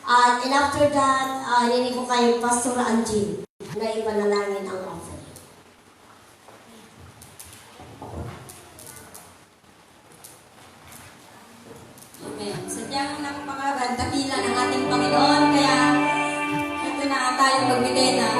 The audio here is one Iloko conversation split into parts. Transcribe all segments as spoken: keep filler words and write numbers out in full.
At, and after that, ah, nini ko kay Pastor Angie na ipanalangin ang offering. Amen. Sadyang napakaganda, dakila ng ating Panginoon, kaya ito na tayo magbigay ng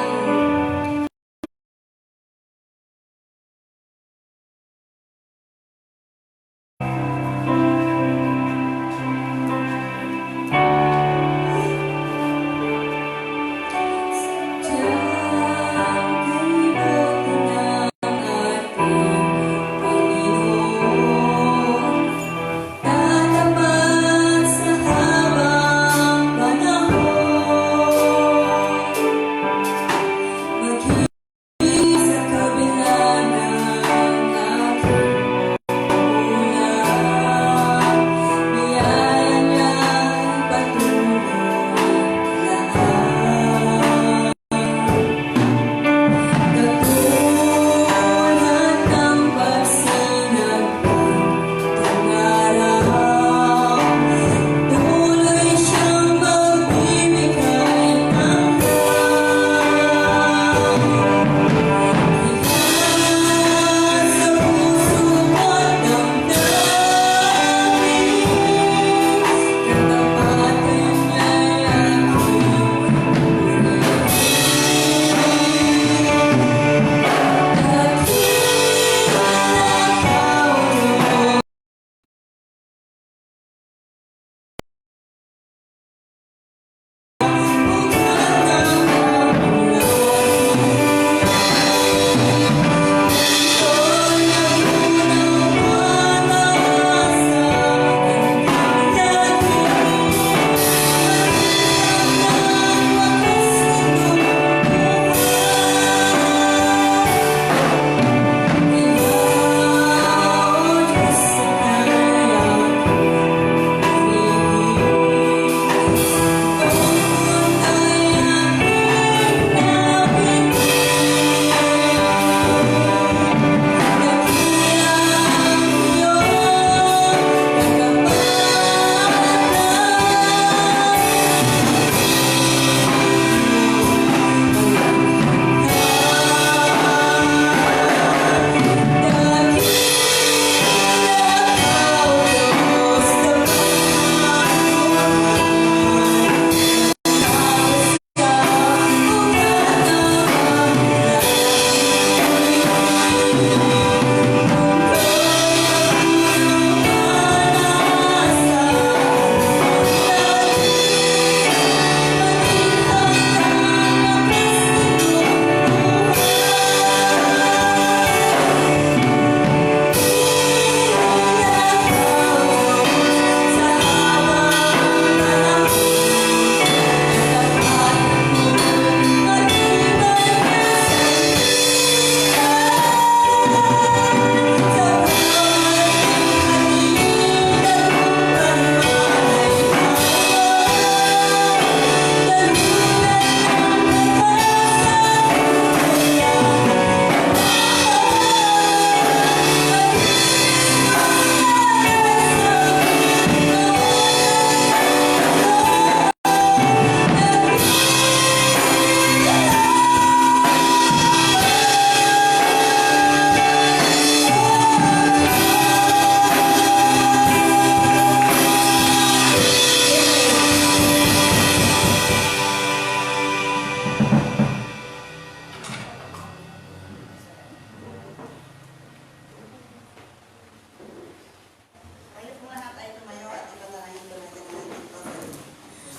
Kayo po lahat ay tumayo at ipanalangin po natin ang ating Panginoon.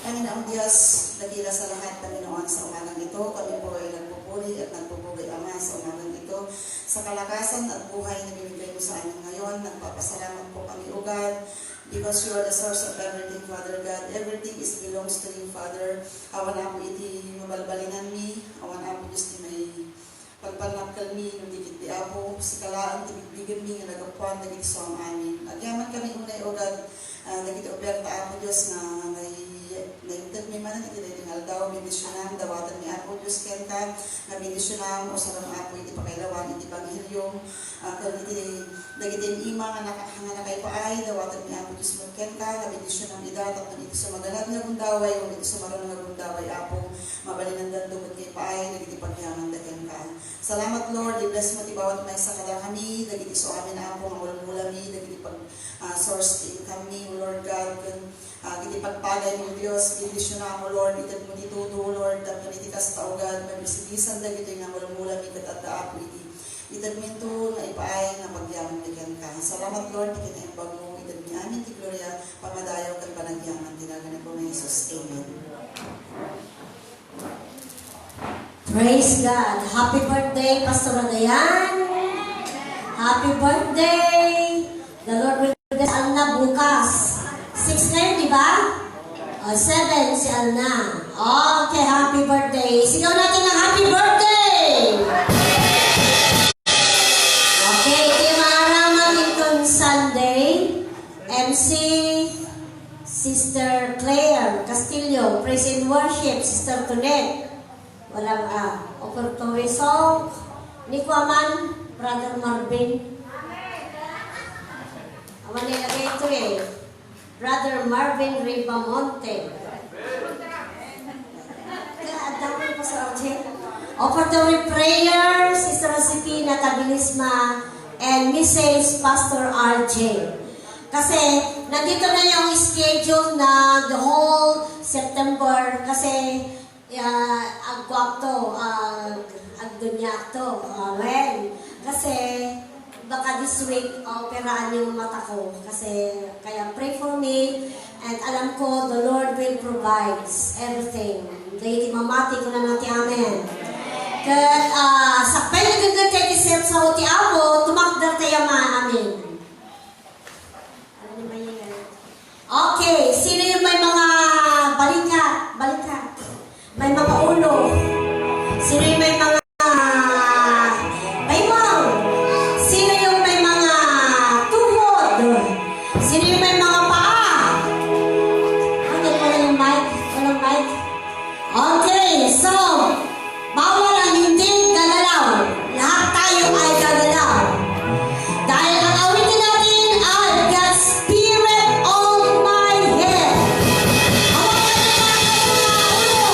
Panginoong Diyos, dakila sa lahat, Panginoon, sa umagang ito, kami po ay nagpupuri at nagpupuri, Ama, sa umagang ito, sa kalakasan at buhay na binigay mo sa amin ngayon. Nagpapasalamat po kami, O God, because you are the source of everything, Father God. Everything is belongs to you, Father. Awan, Apo, iti mabalbalinanmi, awan, Apo, Diyos, ti may pagpannakkelmi, no di ketdi, Apo, sika laeng ti bigbigenmi nga nagapuan dagiti suam amin. Agyaman kami unay, O God, ah, dagiti operta, Apo Dios, nga nay-, naitedmi manen iti daytoy nga aldaw, may Bendisionam, dawatenmi, Apo Dios, kenka, nga bendisionam, usarem, Apo, iti pakailawan iti ebanghelio, ah, ken iti dagiti ima nga naka-, nga nakaipaay, dawatenmi, Apo Dios, met kenka, nga bendisionam ida, tapno iti sumaganad nga gundaway, wenno iti sumaruno nga gundaway, Apo, mabalinandanto met nga ipaay dagiti pagyamanda kenka. Salamat, Lord, i-bless mo ti bawat maysa kadakami, dagiti isuamin, Apo, nga mulmulami, dagiti pag-, ah, source ti income mi, O Lord God, ken Ah, iti pagpagaymo, Dios, bendisionam, O Lord, itedmo ti tudo, O Lord, tapno iti kasta, O God, mabisibisan dagitoy nga mulmulami ket adda, Apo, iti itedminto nga ipaay nga pagyamanmi kenka. Salamat, Lord, ti kinaimbagmo, itedmi amin ti gloria, pamadayo, ken panagyaman ti naganmo ni Jesus. Amen. Praise God. Happy birthday, Pastora Dayan. Happy birthday. The Lord will bless Alna bukas. Six ngayon, di ba? O, seven si Alna. Okay, happy birthday. Sigaw natin ang happy birthday. Okay, iti maaraman inton Sunday, M C, Sister Claire Castillo, praise and worship, Sister Tonet. Walang, ah, offertory song. Ni kuaman, Brother Marvin. Awan na ilagay ito eh. Brother Marvin Ribamonte. Kaya, ang dami pa sa R J. Offertory prayer, Sister Josefina Tabilisma, and Missus Pastor R J. Kasi, nandito na yung schedule na the whole September. Kasi, ya, agkuakto, ag-, agduniakto. Amen. Kasi, baka this week, operaan yung mata ko. Kasi, kaya pray for me. And alam ko, the Lord will provide everything. Dahil mamati ko na natin, amen. Ket, ah, sakbay nga gagad tayo ti sersa o ti Apo, tumakder tayo man, amen. Ano ni Mayor? Okay, sino yung may mga balikat? Balikat. May mga ulo. Sino yung may mga baywang? Sino yung may mga tuhod? Sino yung may mga paa? Ano, wala yung mic? Walang mic? Okay, so, bawal ang hindi gagalaw. Lahat tayo ay gagalaw. Dahil ang awitin natin, I've got spirit on my head. Hawakan niyo pa ang inyong mga ulo.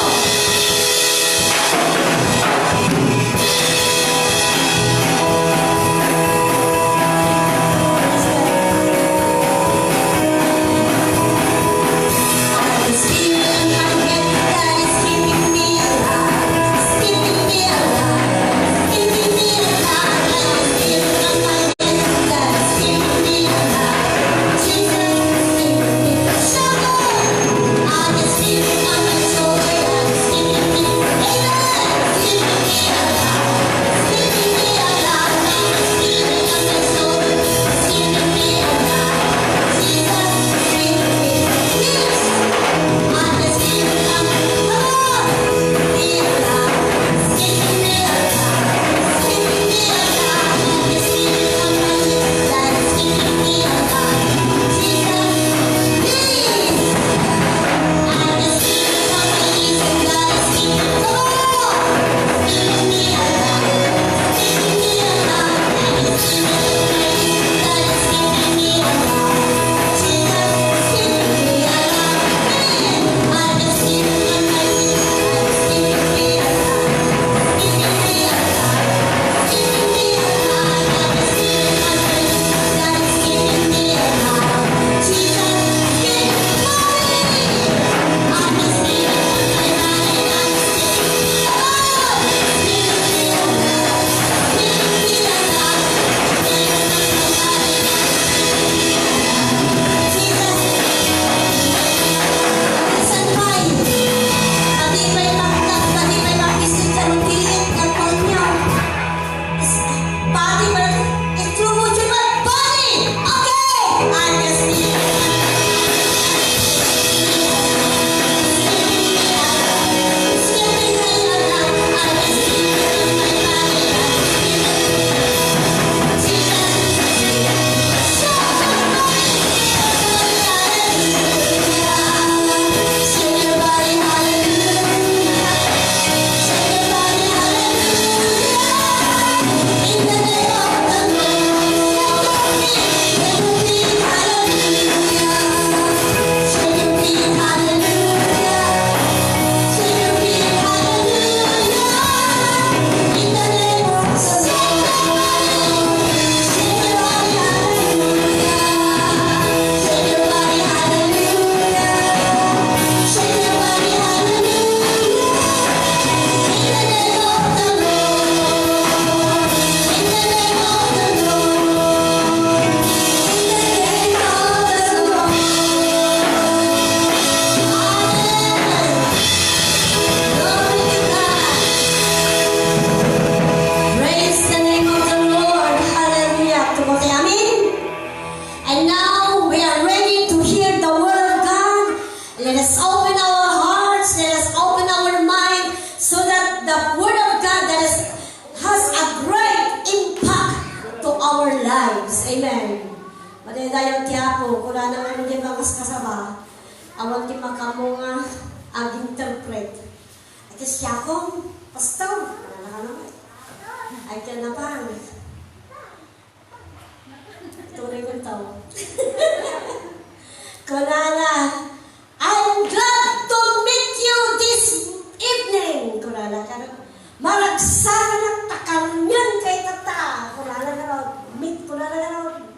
Ano nga di ba kas kasaba? Awan ti makaammo nga ag-interpret. Iti siya kong pastor. Ano na ka naman? Ay, kaya na ba? Tuloy ko to. Kunana, "I'm glad to meet you this evening." Kunana ka na. "Maragsakan at takarnyan kay tata." Kunana ka na. Meet, kunana ka na.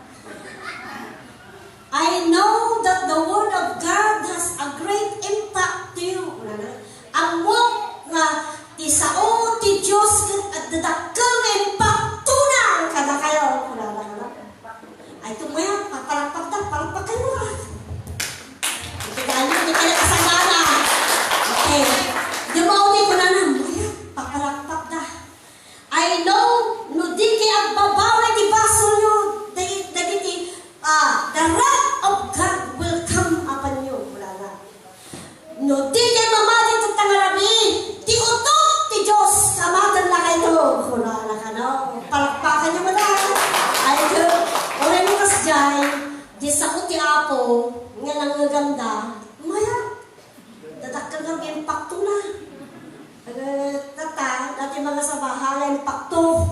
"I know that the word of God has a great impact to you." Kunana, "Ammok nga ti sao ti Dios ket adda dakkel nga impaktona kadakayo." Kunana, kunana. Ay, tumaya, papalakpak ta, palakpak kayo, ah. Ito tayo, ito tayo kasagana. Okay. Di ba, okay, kunana, maya, papalakpak ta. "I know, no di kay agbabawi ti basolyo, dagi-, dagiti, ah, the wrath of God will come upon you." Kunana. "No di kay mamati iti tangarami, ti utok ti Dios, kamatennakayto." Kunana kano. Palakpakan niyo man. Ay, uray mo kasdiay, di sao ti Apo, nga nangngeganda, maya, dadakkel nga impaktona. Eh, tata, dati mga sabaha nga impakto.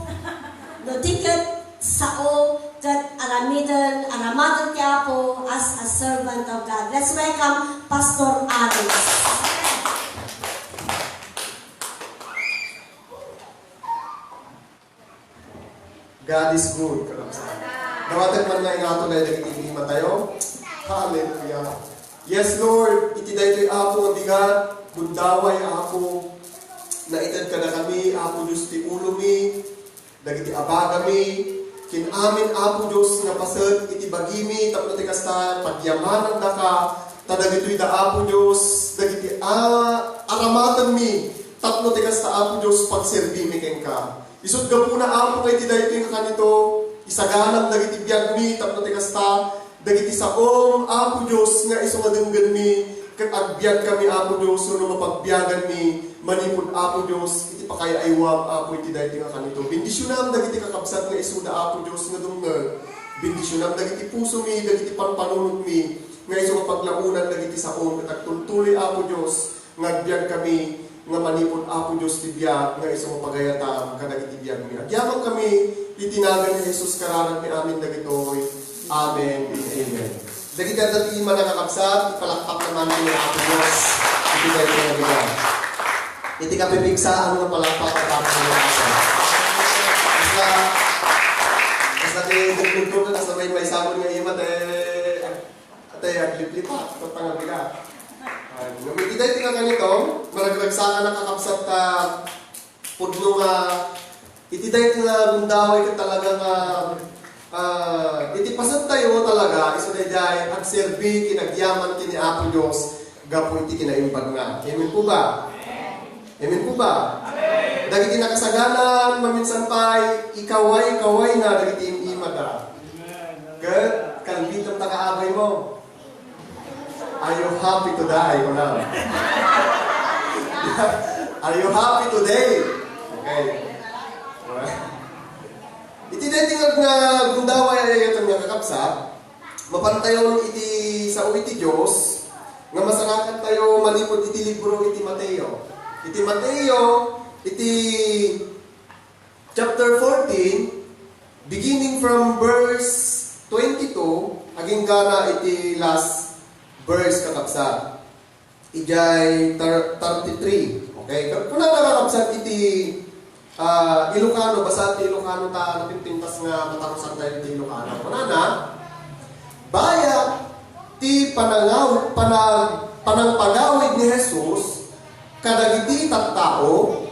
No, di ket sao ket aramiden, aramaten ti Apo as a servant of God. Let's welcome Pastor Alex. God is good, kakabsat. Dawatek man nga ingato na dagiti imatayo. Hallelujah. Yes, Lord, iti daytoy Apo nga bigat, gundaway, Apo, naited kadakami, Apo Dios, ti ulomi, dagiti abagami, kin-amin, Apo Dios, nga paset iti bagimi, tapno ti kasta, pagyamanandaka, ta dagitoy da, Apo Dios, dagiti, ah, aramatenmi, tapno ti kasta, Apo Dios, pagserbimi kenka. Isut' gapuna, Apo, nga iti daytoy nga kanito, isaganam dagiti biagmi tapno ti kasta, dagiti saom, Apo Dios, nga isu nga denggenmi, ket agbiagkami, Apo Dios, wenno mapagbiaganmi, manipud, Apo Dios, iti pakaay-aywam, Apo, iti daytoy nga kanito. Bendisionam dagiti kakabsat nga isuda, Apo Dios, nga dumngeg. Bendisionam dagiti pusomi, dagiti panpanunotmi, nga isu nga paglaonan dagiti saom, ket agtultuloy, Apo Dios, nga agbiagkami, nga manipud Apo Dios ti biag nga isu nga pagayatam kadagiti biagmi. Agyamankami iti nagan ni Jesus, kararagmi amin dagitoy. Amen and amen. Dagiti adda ti imana, kakabsat, ipalakpak naman ni Apo Dios iti daytoy nga biag. Iti kapipigsaan nga palakpak, kakabsat. Basta, basta ti dagdagdagdang, basta may, may sabon nga ima, te, Atay, agliplipat, ket pangabigat. Ay, ngem iti daytoy nga kanito, maragragsakan a kakabsat ta pudno nga, iti daytoy nga gundaway ket talaga nga, ah, iti paset tayo talaga, isu daydiay agserbi ken agyaman ken ni Apo Dios gapu iti kinaimbag na. Amen po ba? Amen po ba? Amen. Dagiti nakasaganan, maminsan pay, ikaway-kaway na dagiti im-imada. Ket kalbitem ta kaabay mo. Are you happy today? Kunam. Are you happy today? Okay. Iti daytoy nga gundaway a yayaten nga kakabsat, mapantayon iti sao iti Dios, nga masarakan tayo manipud iti libro iti Mateo. Iti Mateo, iti chapter fourteen, beginning from verse twenty-two, aginggana iti last verse, kakabsat. Idiay thir-, thirty-three. Okay? Kuna na, kakabsat, iti, ah, Ilocano, basta ti Ilocano ta napimpintas nga matarusan tayo ti Ilocano. Kunana, bayat ti panangaw-, panag-, panangpagawid ni Jesus kadagiti tattao,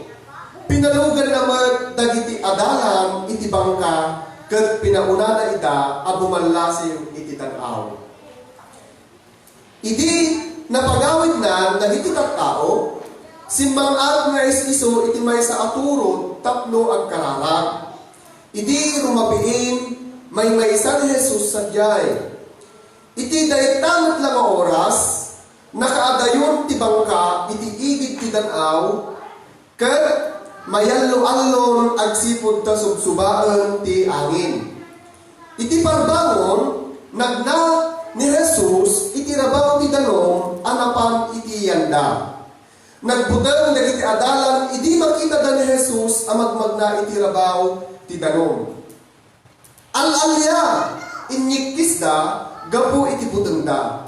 pinaluganna met dagiti adalan iti bangka ket pinaunana ida a bumallasiw iti dan-aw. Idi napagawidnan dagiti tattao, simmang-at nga is-isu iti maysa a turod tapno agkararag. Idi rumabiin, maymaysa ni Jesus sadiay. Iti dayta met la nga oras, nakaadayon ti bangka iti igid ti dan-aw, ket mayallo-allon agsipud ta subsubaen ti angin. Iti parbangon, nagna-, ni Jesus iti rabaw ti danum a napan iti yanda. Nagbuteng dagiti adalan idi makitada ni Jesus a magmagna iti rabaw ti danum. Al-alia, inyikkisda gapu iti butengda.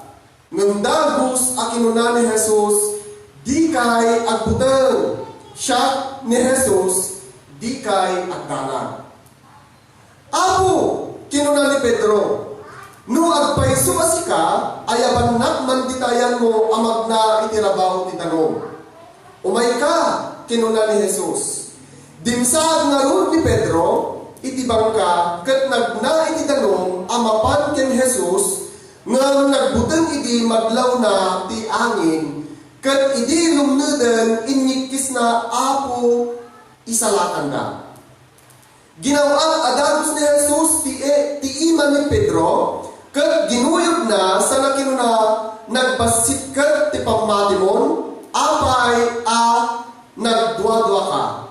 Ngem dagus a kinuna ni Jesus, "Dikay agbuteng." Siak ni Jesus, "Dikay agdanag." "Apo," kinuna ni Pedro, "no agpayso a sika, ayabannak man dita ayanmo a magna iti rabaw ti danum." "Umayka," kinuna ni Jesus. Dimsaag ngarud ni Pedro iti bangka ket nagna iti danum a mapan ken Jesus, ngem nagbuteng idi madlawna ti angin, ket idi lumneden, inyikkisna, "Apo, isalakanda." Ginaw-at a dagus ni Jesus ti, ti ima ni Pedro, ket ginuyodna sana kinuna, "Nagbassit ket ti pammatimon, apay a nagduaduaka?"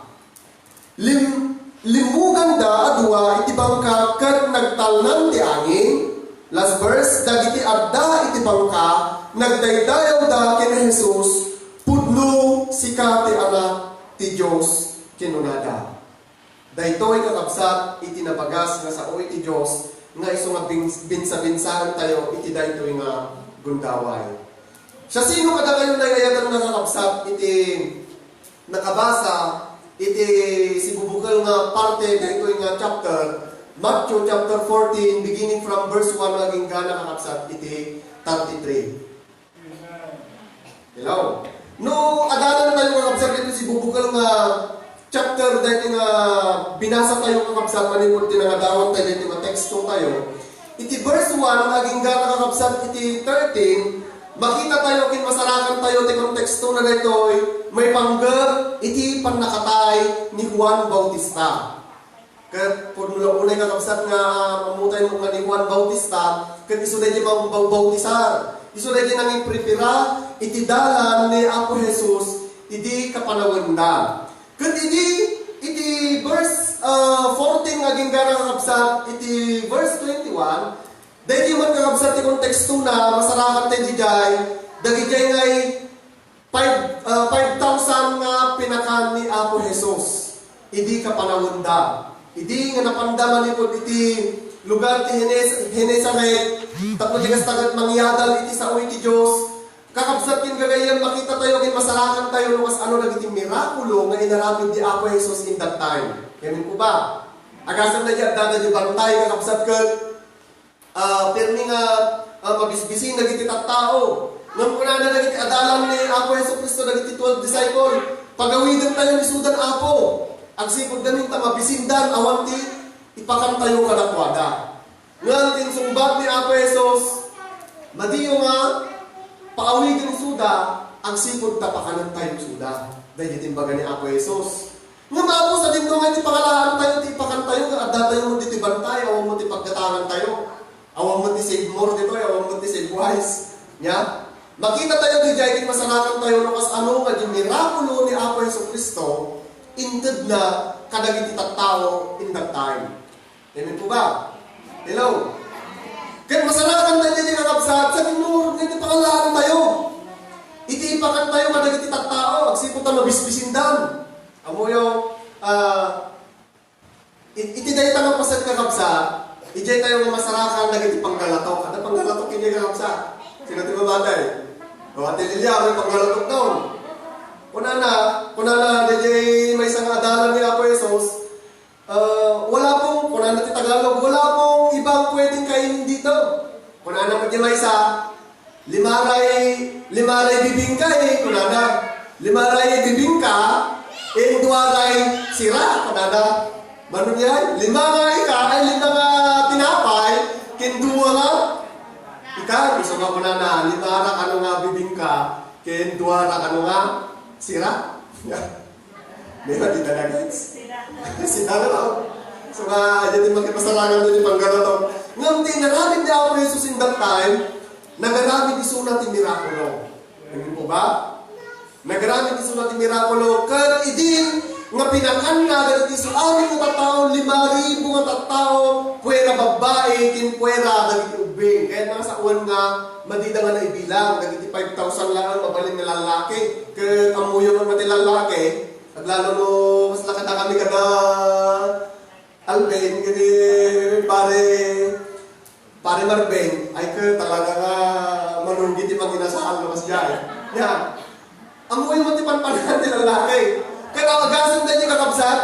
Lim-, limmuganda a dua iti bangka ket nagtalnan ti angin. Last verse, dagiti adda iti bangka nagdaydayawda ken ni Jesus, "Pudno, sika ti Anak ti Dios," kinunada. Daytoy, kakabsat, iti nabagas nga sao iti Dios nga isu nga bins-, binsa-binsaentayo iti daytoy nga gundaway. Siasino kadakayo nga ay-ayaten nga kakabsat iti nakabasa iti sibubukel nga parte daytoy nga chapter, Matthew chapter fourteen, beginning from verse one, agingga, kakabsat, iti thirty-three? Hello? No, adalantayo, kakabsat, iti sibubukel nga chapter daytoy nga binasatayo, kakabsat, manipud ti nangadawatayo daytoy nga tekstotayo. Iti verse one, agingga, kakabsat, iti thirteen, makitatayo ken masarakantayo ti kontekstona daytoy, maipanggep iti pannakatay ni Juan Bautista. Ket pudno la unay, kakabsat, nga ammotay nga ni Juan Bautista, ket isu daydi mangbawbautisar. Isu daydi nangipirpira iti dalan ni Apo Jesus idi kapanawenda. Ket idi, iti verse, ah, fourteen nga agingga, kakabsat, iti verse twenty-one, daydi met, kakabsat, ti kontekstona, masarakan tayo diay, dagidiay ngay five, ah, five thousand nga pinakan ni Apo Jesus idi kapanawenda. Idi nga napanda manipud iti lugar ti Genes-, Genesaret, tapno diay kasta ket mangyadal iti sao iti Dios. Kakabsat ken gagayyem, makitatayo ken masarakantayo no kasano dagiti mirakulo nga inaramid ni Apo Jesus in that time. Amen po ba? Agasem daydi addada diay bantay, kakabsat, ket, ah, pirmi nga, ah, mabisbisin dagiti tattao. Ngem kunana dagiti adalan ni Apo Jesu-Cristo dagiti twelve disciple, "Pagawidentayon isudan, Apo, agsipud ngamin ta mabisindan awan ti ipakantayo kadakuada." Ngem insungbat ni Apo Jesus, "Madiyo nga paawiden isuda, agsipud ta pakanentayo isuda." Daydi ti imbaga ni Apo Jesus. Ngem, Apo, sadino nga iti pangalaantayo ti ipakantayo, nga addatayo met ditoy bantay, awan met ti paggatangantayo? Awan met ti Save More ditoy, awan met ti Save Wise. Nya? Makitatayo diay ket masarakantayo no kasano nga diay mirakulo ni Apo Jesu-Cristo, intedna kadagiti tattao in that time. Amen po ba? Hello? Ket masarakantayo diay, kakabsat, sadino nga iti pangalaantayo. Iti ipakantayo kadagiti tattao, agsipud ta mabisbisindan. Ammoyo, ah, it-, iti dayta nga paset, kakabsat, idiay tayo nga masarakan dagiti panggalatok. Adda panggalatok idiay, kakabsat? Sino ti mamatay? O, Ate Lilia, may panggalatok daw. Kunana, kunana, diay maysa nga adalan ni Apo Jesus, ah, "Wala pong," kunana ti Tagalog, "Wala pong ibang pwedeng kainin dito." Kunana met ti maysa, "Lima ray, lima ray bibingka eh," kunana. "Lima ray bibingka, ken dua ray sira," kunana. Mano diay? Lima nga ika, ay, lima nga tinapay, ken dua nga ika. Isu nga kunana, lima ra kano nga bibingka, ken dua ra kano nga sira. Di ba, di talaga? Sira na lang. So, nga, diay ti makipasarangan ti panggalatok. Ngem ti inaramid ni Apo Jesus in that time, nagaramid isuna ti mirakulo. Amen po ba? Nagaramid isuna ti mirakulo. Ket idi, nga pinakanna dagiti isuamin nga tattao, lima ribu nga tattao, puera babbai, ken puera dagiti ubbing. Kayatna nga sawen nga madida nga naibilang, dagiti five thousand laeng mabalin nga lallaki. Ket ammoyo nga ti lallaki, aglalo no mas lakata kami kada Alvin, kadi pare, pare Marvin, ay ka talaga nga malugi ti panginasal no kasdiay. Ya. Ammoyo met ti panpanaan ti lallaki. Ket agasem daydi kakabsat,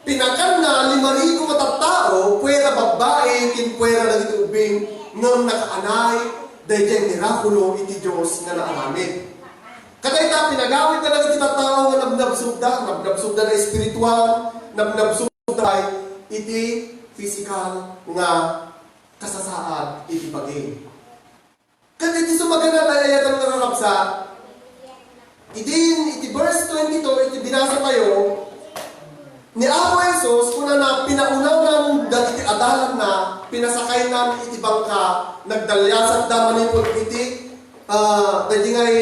pinakanna lima ribu nga tattao, puera babbai, ken puera dagiti ubbing, ngem nakaanay daydiay mirakulo iti Dios nga naaramid. Kadayta, pinagawidda dagiti tattao nga nabnabsogda, nabnabsogda nga espiritual, nabnabsogda iti pisikal nga kasasaad iti bagi. Ket iti sumaganad ay ayatan nga kakabsat, idin iti verse twenty-two, iti binasa tayo, ni Apo Jesus, kunana, pinaunanan dagiti adalanna, pinasakaynan iti bangka, nagdaliasakda manipud iti, ah, dagiti ngay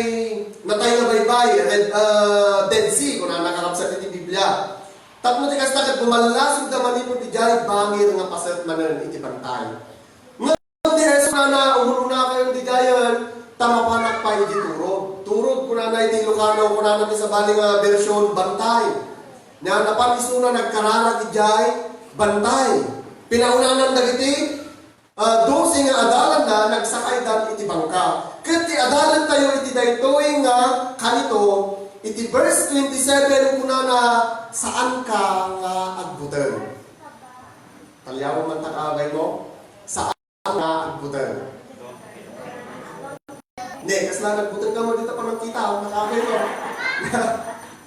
natay nga baybay, Red, ah, Dead Sea, kunana kakabsat iti Biblia. Tapno ti kasta, ket bumallasogda manipud idiay bangir nga paset manen iti bantay. Ngem ni Jesus kunana, "Umunonakayon didiayen, ta mapanak pay iti turod." Turod, kunana iti Ilocano, kunana ti sabali nga version, bantay. Nia, napan isuna nagkararag idiay bantay. Pinaunanan dagiti, ah, dose nga adalanna, nagsakaydan iti bangka. Ket ti adalentayo iti daytoy nga kanito, iti verse twenty-seven, kunana, "Saanka nga agbuteng." Taliawen man ta kaabay mo. Saan nga agbuteng? Ne, kasla nagbuteng ka mo dita panagkita, ang nakabay mo.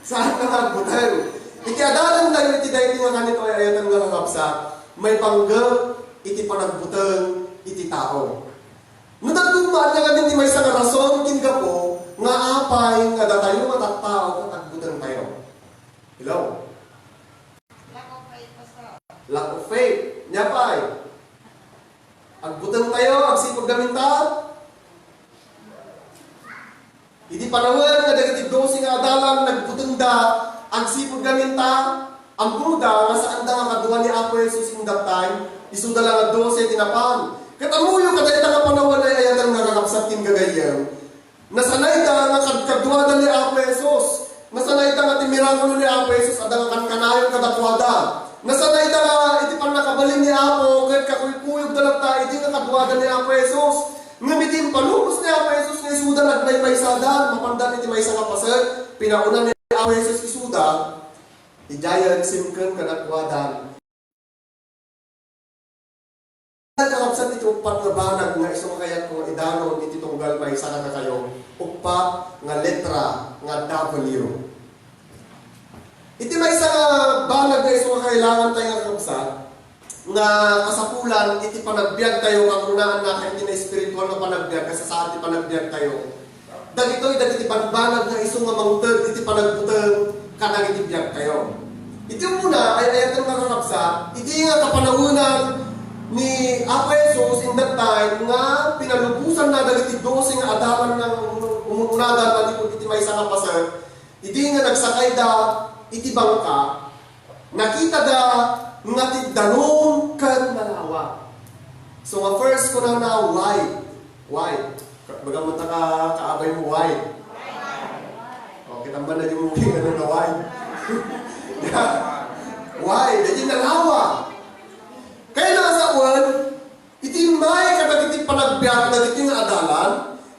Saan nga agbuteng? Iti adalan tayo iti daytoy nga kanito ay ayatan nga kakabsat, maipanggep iti panagbuteng iti tao. No dadduma nga ngamin ti maysa nga rason ken gapu nga apay nga datayo nga tattao ket agbuteng tayo. Hello? Lack of faith. Nia pay. Agbuteng tayo, agsipud gamin ta. Idi panawen nga dagiti dose nga adalan, nagbutengda, agsipud gamin ta, ammoda nga saanda nga kadua ni Apo Jesus in that time, isuda la nga dose ti napan. Ket ammoyo, kadayta nga panawen ay ayatan nga kakabsat ken gagayyem. Nasanayda nga kadkaduada ni Apo Jesus. Nasanayda nga ti mirakulo ni Apo Jesus, adda nga kankanayon kadakuada. Nasanayda nga iti pannakabalin ni Apo, ket kakuykuyogda latta idi nga kaduada ni Apo Jesus. Ngem iti impalubos ni Apo Jesus nga isuda nagmaymaysadan, mapandan iti maysa nga paset, pinauna ni Apo Jesus isuda, idiayen simken kadakuada. Kakabsat, iti uppat nga banag nga isu nga kayatko nga idanon iti tunggal maysa kadakayo, uppat nga letra nga W. Iti maysa nga banag nga isu nga kailangan tayo nga kakabsat, nga kasapulan iti panagbiag tayo, kakunaan na iti na espiritual nga panagbiag, kasasaad ti panagbiag tayo. Dagitoy dagiti banbanag nga isu nga mangted iti panagbuteng kadagiti biag tayo. Iti umuna ay ayaten nga kakabsat, iti nga kapanawenan ni Apo Jesus in that time nga pinalubosanna dagiti dose nga adalanna nga umu-, umunada manipud iti maysa nga paset, idi nga nagsakayda iti bangka, nakitada nga ti danum ket nalawa. So, nga first, kunana, why? Why? Baga mo ta ka, kaabay mo, why? O, kita man na yung movie, ano na, why? Why? Dahil nalawa. Kaya nasa one, iti may kadagiti panagbiag dagiti nga adalan,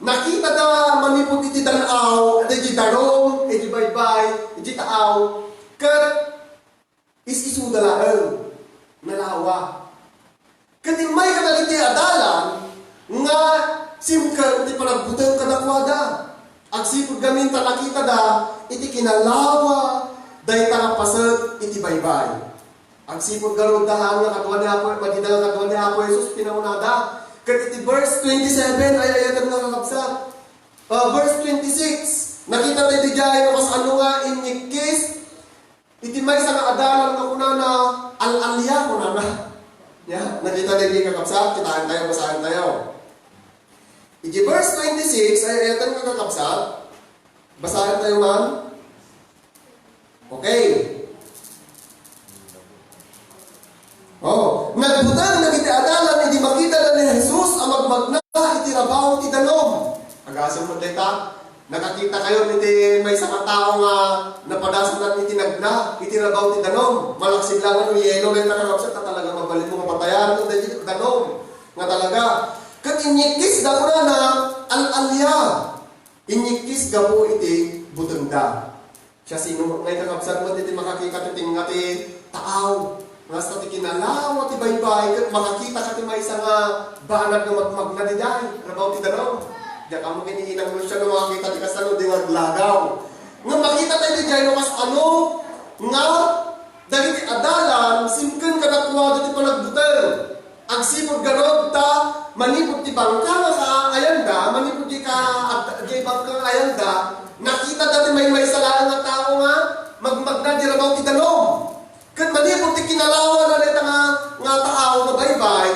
nakitada manipud iti dan-aw, iti danum, iti baybay, iti taaw, ket is-isuda laeng, nalawa. Ket immay kadagiti adalan nga simken ti panagbuteng kadakuada. Agsipud gamin ta nakitada iti kinalawa dayta nga paset iti baybay. Agsipud garud da nga kadua ni Apo, madida nga kadua ni Apo Jesus, pinaunada. Ket iti verse twenty-seven ay ayaten nga kakabsat. Ah, verse twenty-six, nakita tayo di jay no kasano nga inyikkis iti maysa nga adalan nga kunana, al-alia kunana. Ya, nakita tayo di kakabsat, kitaan tayo, basahan tayo. Iti verse twenty-six ay ayaten nga kakabsat, basahan tayo man. Okay. Iti maysa nga tao nga napadasan iti nagna, iti rabaw ti danum. Malaksid laeng no yelo dayta, kakabsat, ta talaga mabalinmo nga patayan, no, daydi danum nga talaga. Ket inyikkisda, kunana, al-alia. Inyikkis gapu iti butengda. Siasino ngay, kakabsat, met iti makakita ti tengnga ti taaw? Nga kasta ti kinalawa ti baybay, ket makakita ka ti maysa nga banag nga magmagna diay rabaw ti danum. Diak ammo ket iinang no siak no makakita ti kasta no di maglagaw. Nga makita tayo diay no kasano nga dagiti adalan, simken kadakuada ti panagbuteng. Agsipud garud ta manipud ti bangka nga kaayanda, manipud di ka-, di bangka nga ayanda, nakita dati maymaysa laeng nga tao nga magmagna di rabaw ti danum. Ket manipud ti kinalawa na dayta nga, nga taaw nga baybay,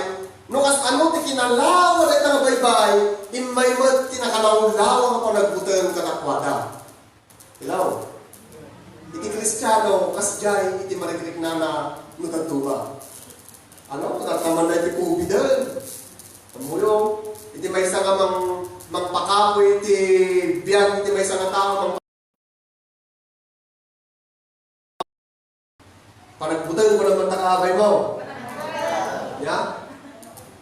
no kasano ti kinalawa dayta nga baybay, immay met ti nakalawlawa nga panagbuteng kadakuada. Hello? Iti Kristiano, kasdiay iti marikriknana no dadduma. Ano, nataman na iti COVID-en. Ammoyo, iti maysa nga mang-, mangpakapoy iti biag iti maysa nga tao, mang-, panagbuteng mo naman ta kaabay mo. Ya?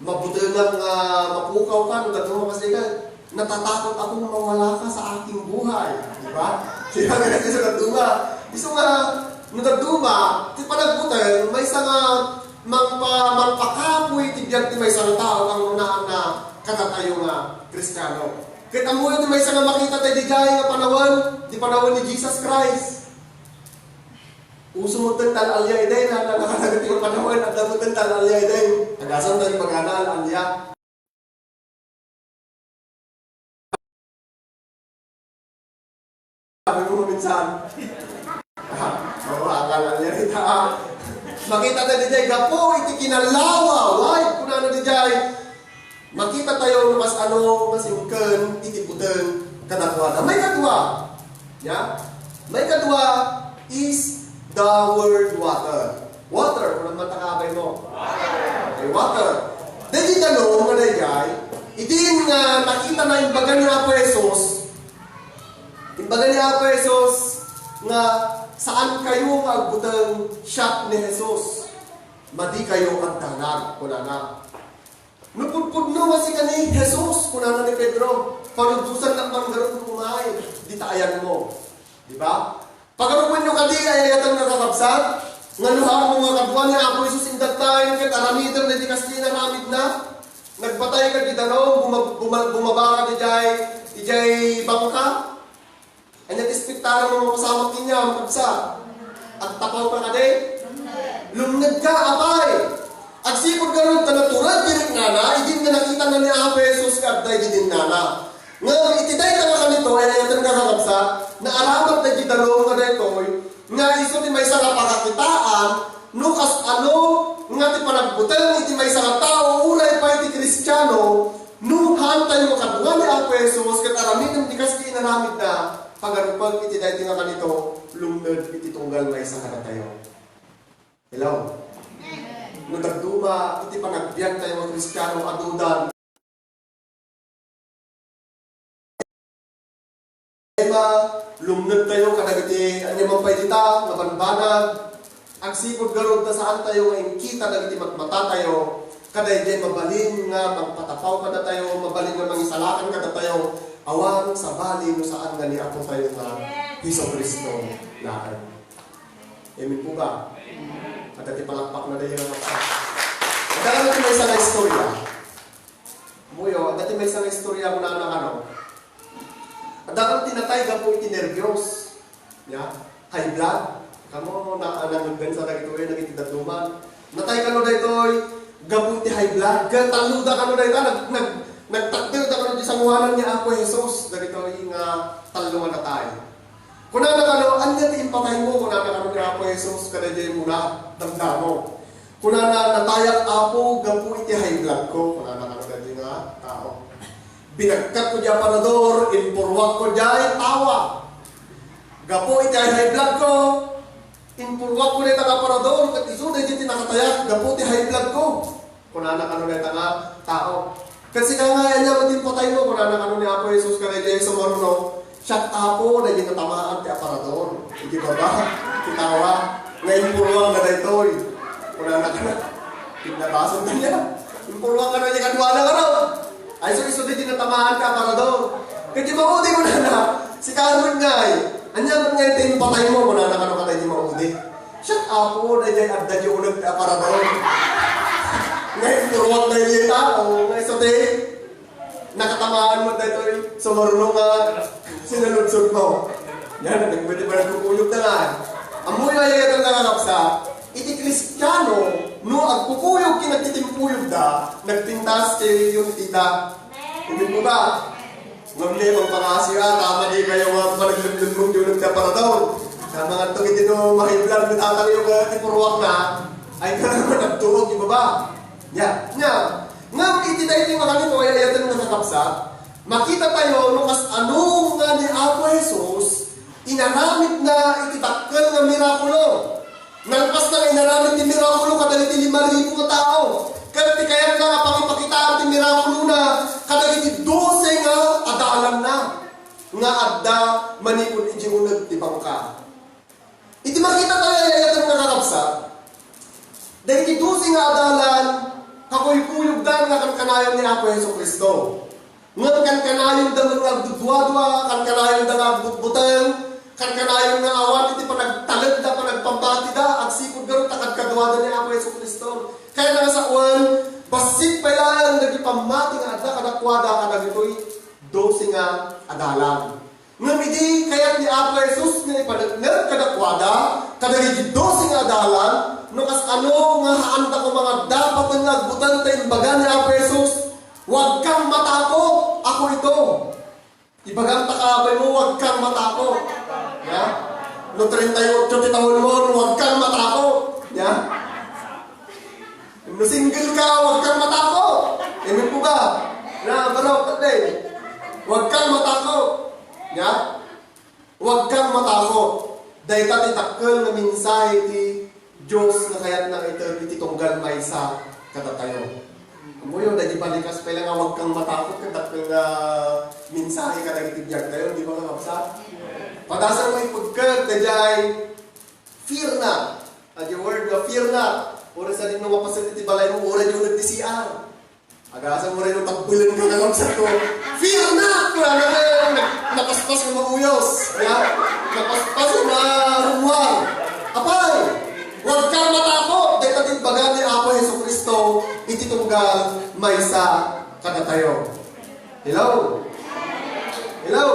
Mabutengak nga mapukaw ka, no dadduma, kasi ka, "Natatakot akong mawala ka sa aking buhay." Di ba? Siya nga kasi sa dadduma. Isu nga, no dadduma, ti panagbuteng, maysa nga mangpa-, mangpakapoy ti biag ti maysa nga tao, ang unaan na kadatayo nga Kristiano. Ket ammo ti maysa nga makita tayo di jay nga panawen, di panawen ni Jesus Christ. Uso metten ti al-alia idi, na, na, na, na, panawen, adda metten ti al-alia idi. Agasam ti bagana, al-alia. Sabi mo minsan, ah, oo, akala niya ita, ah. Makita tayo di jay, gapu iti kinalawa, why? Kunana di jay, makita tayo no kasano nga simken iti buteng kadakuada. Maikadua, ya? Maikadua is the word water. Water, kung ano man ta kaabay mo. Water. Okay, water. Dagiti danum nga dayjay, idin nga nakita na imbaga ni Apo Jesus, imbaga ni Apo Jesus nga, "Saan kayo nga agbuteng, siak ni Jesus. Madi kayo agdanag," kunana. "No pudpudno nga sika ni Jesus," kunana ni Pedro, "panudposan laeng garud no umay, dita ayanmo." Di ba? Pagarupenyo kadi, ay-ayaten nga kakabsat, nga no haanmo nga kadua ni Apo Jesus in that time, ket aramidem daydi kas ti inaramidna, nagbatay ka di danum, buma-, buma-, bumaba ka di jay, di jay bangka, Ania ti espektaram mo mapasamak kaniam, kabsat? Agtapaw ka kadi? Lumned ka, apay. Agsipud garud ta natured ti riknana, idin nga nakitana ni Apo Jesus nga adda idi dinnana. Ngem iti dayta nga kanito, ay-ayaten nga kakabsat, naaramat dagiti danum nga daytoy, nga isu ti maysa nga pakakitaan, no kasano nga ti panagbuteng iti maysa nga tao, uray pay ti Kristiano, no haantayo nga kadua ni Apo Jesus, ket aramidem ti kas ti inaramidna, pagarupek iti daytoy nga kanito, lumned iti tunggal maysa kadatayo. Hello? No dadduma iti panagbiagtayo nga Kristiano, adudan. Ema, lumnedtayo kadagiti ania man pay dita nga banbanag. Agsipud garud ta saantayo nga inkita dagiti matmatatayo, kadaydiay mabalin nga mangpatapaw kadatayo, mabalin nga mangisalakan kadatayo, awan sabali no saan nga ni Apotayo nga Jesu-Cristo laeng. Amen po ba? Adda ti palakpak na dayo nga. Adda kano ti maysa nga istorya. Muyo, adda ti maysa nga istorya, kunana kano. Adda kano ti natay gapu iti nerbios. Ya, high blood. Kano na, nangaggansa dagitoy, dagiti dadduma. Natay kano daytoy gapu iti high blood. Ket talloda kano dayta, nag-, nag-, nagtakderda kano ti sangoanan ni Apo Jesus. Dagitoy nga tallo nga natay. Kunana kano, "Ania ti impataymo?" Kunana kano ni Apo Jesus kadaydiay umuna, damdamo. Kunana, "Natayak, Apo, gapu iti high blood ko." Kunana kano daydiay nga tao. "Binagkatko diay aparador, impurwakko diay tawa. Gapu iti high blood ko, impurwakko dayta nga aparador, ket isu daydiay ti nakatayak gapu iti high blood ko." Kunana kano dayta nga tao, "Ket sika ngay, ania met ti impataymo?" Kunana kano ni Apo Jesus kadaydiay sumaruno, Siak, Apo, daydi natamaan ti aparador. Iti baba, iti tawa, nga impuruangna daytoy. Kunana kano, pinnabasol na niya. Impuruangna daydi kaduana kano. Ay, so isu daydi natamaan ti aparador. Ket di maudi, kunana, sika met ngay. Ania met ngay ti impataymo, kunana kano kadaydi maudi. Siak, Apo, daydi adda di uneg ti aparador. Nga impuruang daydi tao, nga isu ti Nakatamaan met daytoy, sumarno nga sinaludsodmo. Yan, nagpwede ba nagkukuyog na nga? Ammoyo, ay-ayaten nga kakabsat, iti Kristiano, no agkukuyog ken agtitimpuyogda, nagpintas ti unity da. Amen. Amen po ba? Ngem ni, pangpangasi, ah, tama di kayo nga panaglemlemon ti uneg ti aparador. Sa mga to, iti no, mahiblan, mitatang yung, ah, ti puruak na, ay ka naman nagtuog, di ba ba? Ya, ya. Ngem iti daytoy nga kanito ay ayaten nga kakabsat, makita tayo no kasano nga ni Apo Jesus inaramidna iti dakkel nga mirakulo. Nalpas na nga inaramid ti mirakulo kadagiti lima ribu nga tao. Ket ti kayatna nga pangipakitaan ti mirakulona kadagiti dose nga adalanna nga adda manipud iti uneg ti bangka. Iti makita tayo ay ayaten nga kakabsat, dagiti dose nga adalan, kakuykuyogdan nga kankanayon ni Apo Jesu-Cristo. Ngem kankanayonda met nga agduduadua, kankanayonda nga agbutbuteng, kankanayon nga awan iti panagtalekda, panagpammatida, agsipud ngarud ta kadkaduada ni Apo Jesu-Cristo. Kayatna nga sawen, bassit pay laeng dagiti pammati nga adda kadakuada kadagitoy dose nga adalan. Ngem idi kayat ni Apo Jesus nga ipaneknek kadakuada kadagiti dose nga adalan, no kasano nga haanda koma nga dapat nga agbuteng ta imbaga ni Apo Jesus, "Huwag kang matakot, ako ito." Ibagam ta kabay mo, "Huwag kang matakot." Ya? No treinta y ocho ti taon mo, "Huwag kang matakot." Ya? No single ka, huwag kang matakot. Amen po ba? Na, baro, patay. Huwag kang matakot. Ya? Huwag kang matakot. Dayta ti dakkel nga mensahe ti Dios nga kayatna nga ited iti tunggal maysa kadatayo. Ammoyo, daydi balikas pay la nga huwag kang matakot, kadakkel nga mensahe kadagiti biag tayo, di ba, kakabsat? Padasang mo ipagkag, daydiay, Fear not. At the word nga fear not, uray sadino nga paset iti balaymo, uray di uneg ti C R. Agasam uray no tabbelen ka nga nagsato. Fear not! Kunana nga, nag-, napaspas nga mauyos. Ya? Napaspas nga marumwar. Apay! Huwag kang matakot! Dayta ti imbaga ni Apo Jesu-Cristo iti tunggal maysa kadatayo. Hello? Hello?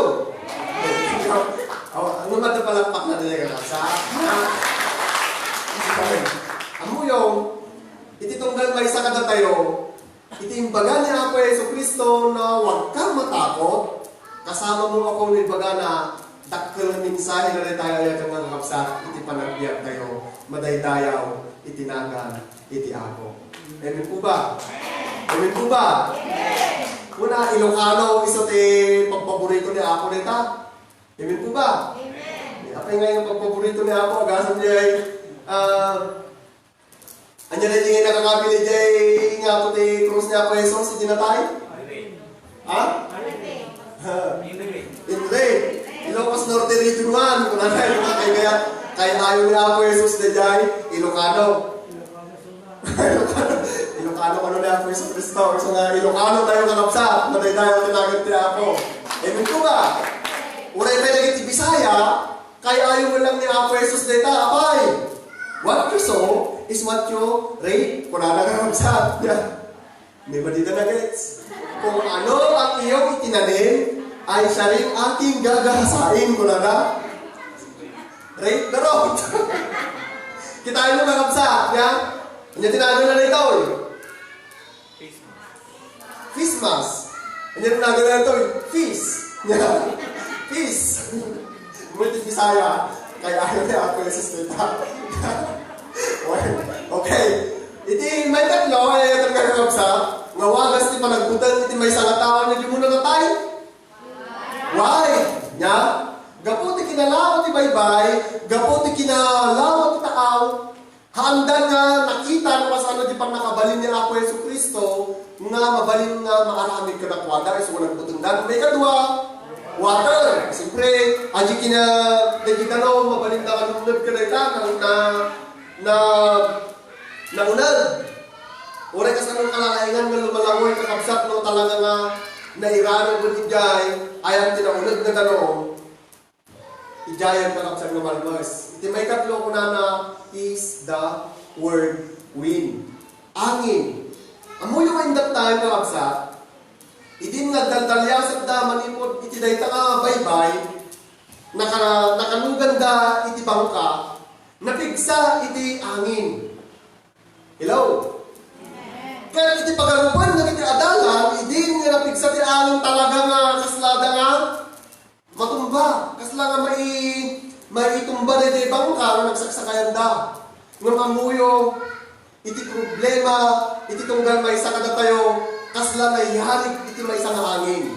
Oh, ano ba ito palakpak na talaga ka? Sa? Ammoyo, iti tunggal maysa kadatayo, iti imbaga ni Apo Jesu-Cristo na huwag kang matakot, kasama mo ako no ibagana, dakkel nga mensahe na dayta ay ayaten nga kakabsat iti panagbiag tayo, madaydayaw iti nagan iti Apo. Amen po ba? Amen po ba? Kuna, Ilocano, isu ti pagpaborito ni Apo dayta. Amen po ba? Amen. Apay nga yung pagpaborito ni Apo, agasam diay, ah, anya na di nga nakakabili diay nga ato ti krus ni Apo Jesus, iti natay? Ha? Inre. Ilocos Norte Region one. Kunana, kay kaya, kay ayo ni Apo Jesus daydiay, Ilocano. Ilocano, Ilocano kano ni Apo Jesus Cristo. So nga, Ilocano tayo, kakabsat. Madaydayaw ti nagan ti Apo. Amen po ba? Uray pay dagiti Bisaya, kay ayo lang ni Apo Jesus dayta, apay. What you sow is what you reap. Kunana, kakabsat. Di ba dita na-gets? Kung ano ang iyong itinanim, ay siya rin ating gagahasain, kunana. Reap the road. Kitain mo, kakabsat, ya? Anya ti nagan na daytoy? Christmas. Anya ti nagan na daytoy? Feast. Ya. Feast. Mo iti Bisaya, kay ayo ni Apo Jesus dayta. Okay. Iti maikatlo, ay ayaten nga kakabsat, nga wagas ti panagbuteng iti maysa nga tao nga di mo natay? Why? Nya? Gapu ti kinalawa ti baybay, gapu ti kinalawa ti taaw, haandan nga nakita no kasano ti pannakabalin ni Apo Jesu-Cristo nga mabalin nga maaramid kadakuada, isu nga nagbutengdan. Maikadua, Water. Siyempre, adi kina, dagiti danum, mabalinda nga lumned kadayta, na, na, na, nauneg. Uray kasano kalalaingan nga lumalangoy, kakabsat, no talaga nga nairano ket idiay, ayan ti nauneg nga danum. Idiay kakabsat nga malmes. Iti maikatlo, kunana, is the word wind. Angin. Ammoyo nga in that time, kakabsat, idin nga agdaldaliasakda manipud iti dayta nga baybay, naka-, nakaluganda iti bangka, napigsa iti angin. Hello? Ket iti pagarupan dagiti adalan, idin nga napigsa ti angin, talaga nga kaslada nga matumba. Kasla nga mai-, maitumba daydiay bangka nga nagsaksakayanda. Ngem ammoyo, iti problema, iti tunggal maysa kadatayo, kasla nayarig iti maysa nga angin.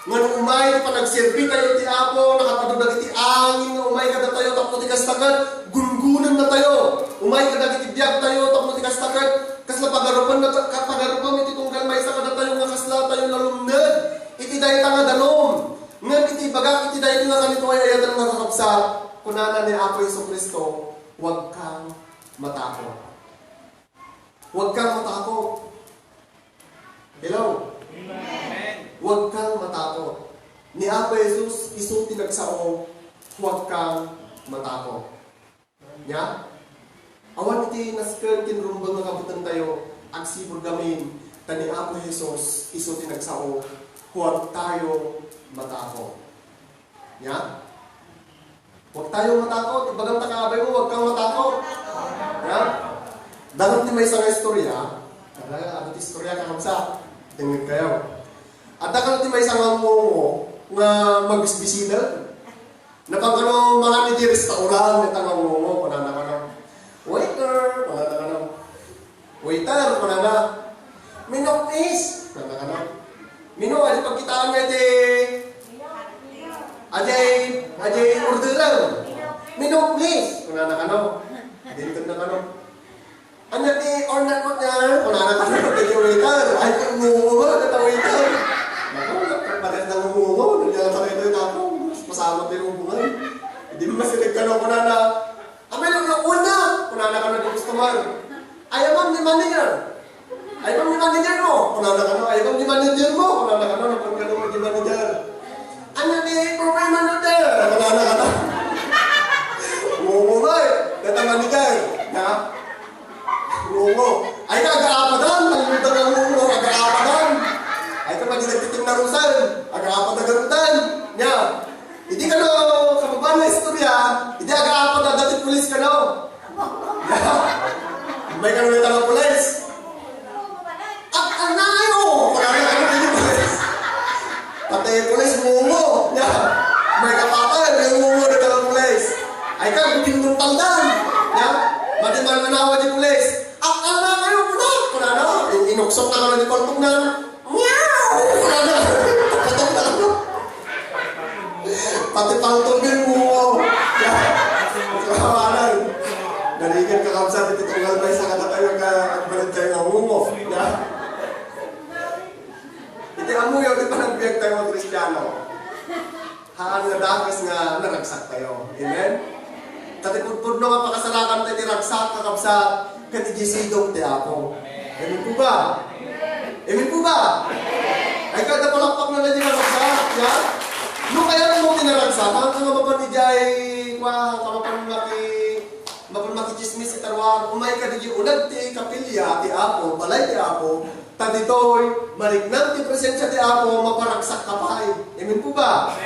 Nga no umay ti panagserbi tayo ti Apo, nakapadua dagiti angin nga umay kadatayo, tapno ti kasta ket gunggunennatayo. Umay kadagiti biag tayo, tapno ti kasta ket kasla pagarupan na, ka-, pagarupan iti tunggal maysa kadatayo nga kasla tayo nalumned iti dayta nga danum. Ngem iti bagak iti dayta nga kanito ay ayaten nga kakabsat, kunana ni Apo Jesu-Cristo, "Huwag kang matakot." Huwag kang matakot. Hello? Amen. Huwag kang matakot. Ni Apo Jesus, isu ti nagsao, "Huwag kang matakot." Nya? Awan iti nasken ken rumbeng nga kabutengtayo, agsipud ngamin, ta ni Apo Jesus, isu ti nagsao, "Huwag tayo matakot." Nya? Huwag tayo matakot. Ibagam ta kaabay mo, huwag kang matakot. Nya? Dangog ti maysa nga istorya. Kada, ano ti istorya, kakabsat? Dengngeg kayo. Adda kano ti maysa nga ngungo nga magbisbisida. Napan kano mangan iti restaurant, ita nga ngungo, kunana kano, "Waiter," kunana kano. "Waiter," kunana, "Menu, please," kunana kano. "Menu, adi pagkitaan nga iti, adi, adi orderan. Menu, please," kunana kano. Adi, intedna kano. "Ania ti order mo niya?" Kunana kano, iti waiter. Ay, ngungo nga, ita waiter. Naku, parehas na ngungo, nandiyan sa kayo, naku, mas masama ti hubungan. Di masirag kano, kunana. "Amay lang na una," kunana kano ti customer. "Ay, ma'am, ni manager. Ay, ma'am, ni manager mo," kunana kano. "Ay, ma'am, ni manager mo," kunana kano. Napan kano, "Ni manager. Ano ni problema mo, sir?" kunana kano. Ngungo nga, eh. Data manager. Na? Ngungo. Ay, ka, agaapadan. Nangungutang ang ngungo. Agaapadan. Ay, ka, pag nagtitindarusan. Agaapat na garutan. Nya. Idi kano, kababaan nga istorya, idi agaapat adda ti pulis kano. May kano nga taga-pulis. "At anayo!" Pagkakita kano ti pulis. Pati pulis, ngungo. Nya, may kapatay, may ngungo nga taga-pulis. Ay ka, tinungtaldan. Nya, madi man manawa ti pulis. "At anayo!" Kunana, kunana, in-, inuksot na kano ti paltogna. Meow! Ano? Patok na ano? Pati paltog yung ngungo. Kawanan. Narigat ka, kabsat, iti tunggal maysa kadatayo nga agbalin tayo nga ngungo. Ya. Iti ammoyo, di panagbiag tayo nga Kristiano. Haan nga dakes nga naragsak tayo. Amen? Ket ti pudpudno nga pakasarakan tayo ti ragsak, kakabsat, ket idiay sidong ti Apo. Amen po ba? Amen po ba? Ay, kada palakpak na lang yung ragsak, ya? No kaya mo tinaragsak, ang kamapan idiay, kwa, ang kamapan maki-, mapan makichismis iti ruar, umay ka di unag ti kapilya ti Apo, balay ti Apo, Ta ditoy, mariknam ti presensia ti Apo, maparagsak ka pay. Amen po ba?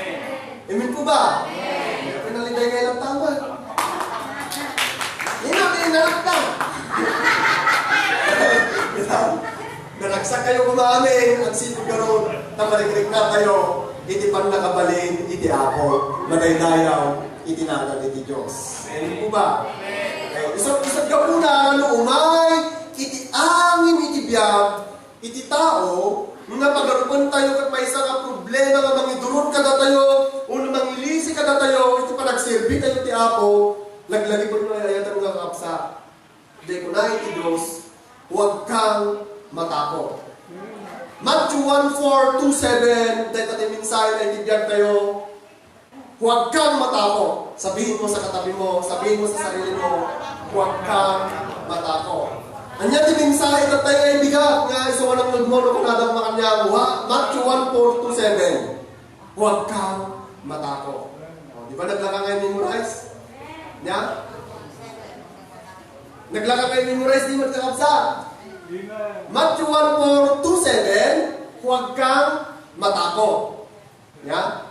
Amen po ba? Kaya pinaliday nga ilang tama. Ina, may inarap ka. Naragsak kayo kumamin, agsipud garod, ta marikrikna tayo, iti pannakabalin, iti Apo, madaydayaw, iti nagan iti Dios. Amen po ba? Eh, isag, isag ka muna, ano, umay, iti angin, iti biag, Iti tao nga pagarupen tayo ket maysa nga problema nga mangidurod kadatayo wenno mangilisi kadatayo iti panagserbi tayo ti Apo, laglagipen no ay-ayaten nga kakabsat. Di kuna iti Dios, "Huwag kang matakot." Matthew one four to seven, dayta ti mensahe nga iti biag tayo. Huwag kang matakot. Sabihin mo sa katabi mo, sabihin mo sa sarili mo, huwag kang matakot. Ania ti mensahe ita tayo nga ibigat nga isu nga nangngegmo no kunada makaniago, ha? Matthew one four to seven. Huwag kang matakot. O, di ba naglaka nga memorize? Nia? Naglaka nga memorize, di man kakabsat? Matthew one four to seven, huwag kang matakot. Nia?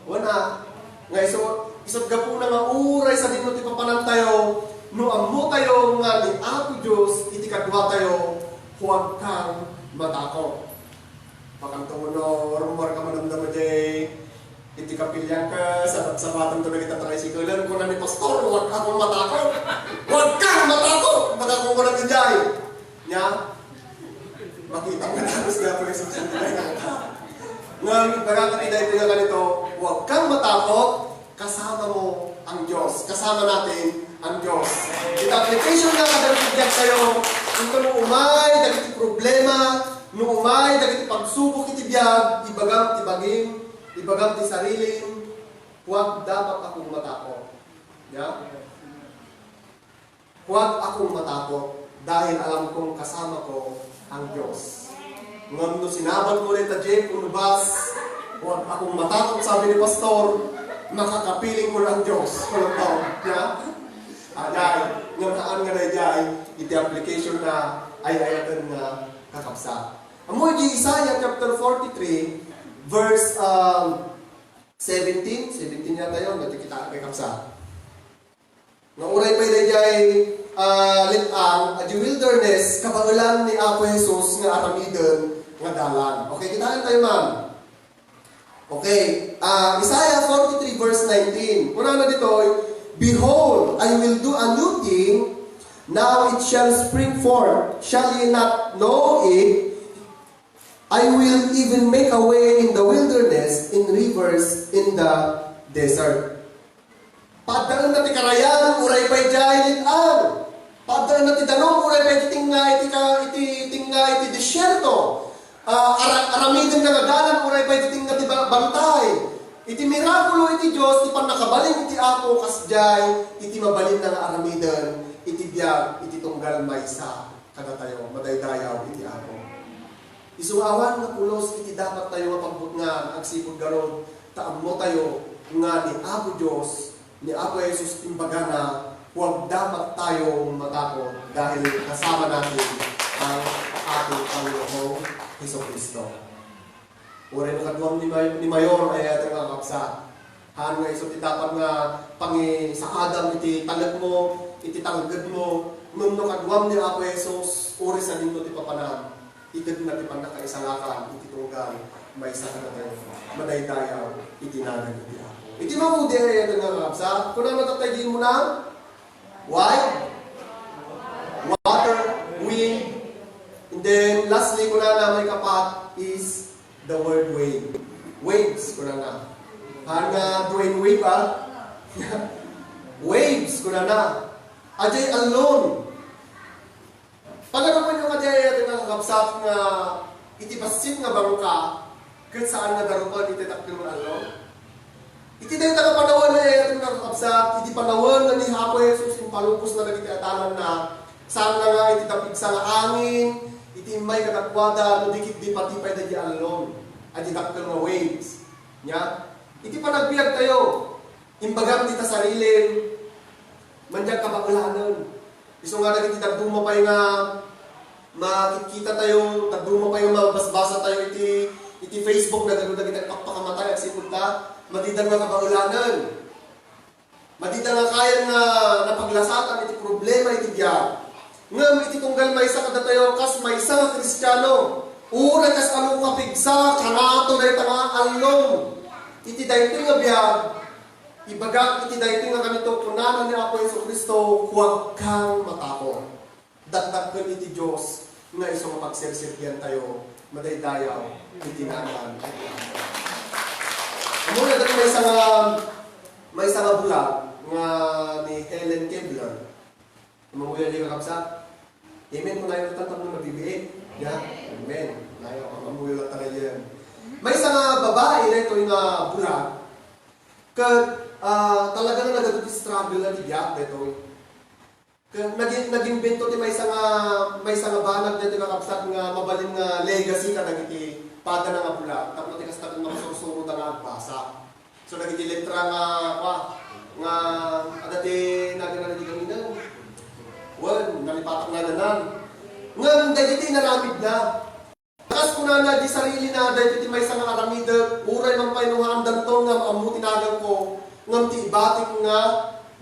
Una, nga isu, isu't gapuna nga uray sadino ti papanantayo, no ammotayo nga ni Apo Dios iti kaduatayo, huwag kang matakot. Makanto no, rummuar ka madamdama jay, iti kapilian ka, sabat-sabatan to dagiti tricycle, kuna ni Pastor, huwag akong matakot. Huwag kang matakot! Matakot ko na jay. Nia? Makita nga tapos na po yung social media. Nga, nagkakita ito nga ganito, huwag kang matakot, kasama mo ang Diyos. Kasama natin ang Diyos. Ita application nga kadagiti biag tayo, ito no umay, dagiti problema, no umay, dagiti pagsubok iti biag, ibagam ti bagim, ibagam ti sarilim, huwag dapat akong matakot. Ya? Huwag akong matakot, dahil alam kong kasama ko ang Diyos. Ngem no sinabat ko dayta Jeff o Nubas, huwag akong matakot, sabi ni Pastor, makakapiling ko ang Diyos. Walang tao. Ya? Aday, ngem haan nga daydiay, iti application na ay-ayaten nga kakabsat. Ammo iti Isaiah chapter forty-three, verse, um, seventeen, seventeen yata yun, dati kita kay kabsat. Nga uray pay daydiay, ah, let-ang, adi wilderness, kabaelan ni Apo Jesus nga aramiden nga dalan. Okay, kitaen tayo, ma'am. Okay, ah, Isaiah forty-three verse nineteen. Kunana ditoy, "Behold, I will do a new thing, now it shall spring forth. Shall ye not know it? I will even make a way in the wilderness, in rivers in the desert." Paddaenna ti karayan, uray pay diay let-ang. Paddaenna ti danum, uray pay ti tengnga iti ka-, iti tengnga iti desierto. Ah, ara-, aramiden nga dalan, uray pay ti tengnga ti ba-, bantay. Iti mirakulo iti Dios, ti pannakabalin iti Apo, kasdiay iti mabalinna nga aramiden iti biag iti tunggal maysa kadatayo, madaydayaw iti Apo. Isu nga awan nga pulos iti dapat tayo nga pagbutngan agsipud garud ta ammo tayo nga ni Apo Dios, ni Apo Jesus imbagana, huwag dapat tayong matakot dahil kasama natin ang ating Panginoong Hesus Kristo. Uray no kaduam ni May-, ni Mayor, ay, ato nga kakabsat. Haan nga isu ti dapat nga pangisaadam iti talekmo, iti talgedmo, ngem no kaduam ni Apo Jesus, uray sadino ti papanam, itedna ti pannakaisalakan iti tunggal maysa kadatayo, madaydayaw iti nagan iti Apo. Iti maudi ay ato nga kakabsat, kunana tatta idi immuna, Wind, water, wind. And then, lastly, kunana, maikapat is the word wave. Waves, kunana. Haan nga Dwayne Wave, ah. Waves, kunana. Adiay allon. Paganamanyo kadi ay iti nga kakabsat nga iti bassit nga bangka, ket saan nga darupan iti dakkel nga allong? Iti dayta nga panawen ay iti nga kakabsat, iti panawen nga ni Apo Jesus impalubosna dagiti adalanna, saan nga iti dapigsa nga angin, iti immay kadakuada, no di ketdi pati pay dagiti allong, a di dakkel nga waves. Nia, iti panagbiag tayo, imbagam ti ta sarilim, mandiag kabaelanen. Isu nga dagiti dadduma pay nga makitkita tayo, dadduma pay nga mabasbasa tayo iti, iti Facebook, nagadu dagiti agpakpakamatay, agsipud ta, madida nga kabaelanen. Madida nga kayan nga napaglasatan iti problema iti biag. Ngem iti tunggal maysa kadatayo, kas maysa nga Kristiano, uray kas alo kapigsa, kanato dayta nga allong. Iti daytoy nga biag, ibagak iti daytoy nga kanito, kunana ni Apo Jesu-Cristo, "Huwag kang matakot." Dakdakkel iti Dios nga isu nga pagserserbian tayo, madaydayaw iti nagan iti Apo. Ammoyo dagiti maysa nga, maysa nga bulag nga ni Helen Keller. Ammoyo dagiti kakabsat? Amen. Kung tayo tapno mabibiin. Ya? Amen. Ay, ang amuyo lang talaga yan. Maysa nga babae daytoy nga bulag, ket, ah, talaga nga nagadu ti struggle na ti biag daytoy. Ket nagin-, nag-imbento ti maysa nga, maysa nga banag daytoy nga kabsat nga mabalin nga legacy kadagiti padana nga bulag, tapno ti kasta ket makasursuroda nga agbasa. So, dagiti letra nga, kua, nga adda ti naganna dagiti gaminan. Wen, nalipatak naganan. Ngem dagiti inaramidna. Kas kunana, di sarilina, daytoy ti maysa nga aramidek, uray man pay no haandanto nga ammo ti naganko, ngem ti ibatik nga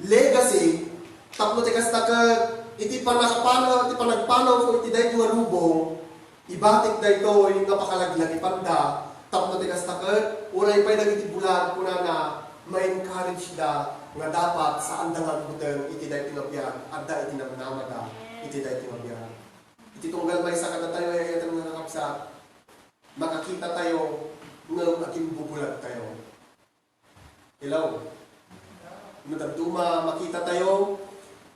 legacy, tapno ti kasta ket, iti panakapanaw, iti panagpanaw ko iti daytoy nga lubong, ibatik daytoy nga pakalaglagipanda, tapno ti kasta ket, uray pay dagiti bulag, kunana, ma-encourage da nga dapat saanda nga agbuteng iti daytoy nga biag, adda iti namnamada iti daytoy nga biag. Iti tunggal maysa kadatayo, ay-ayaten nga kakabsat, makakita tayo ngem agimbubulag tayo. Hello? No dadduma, makita tayo,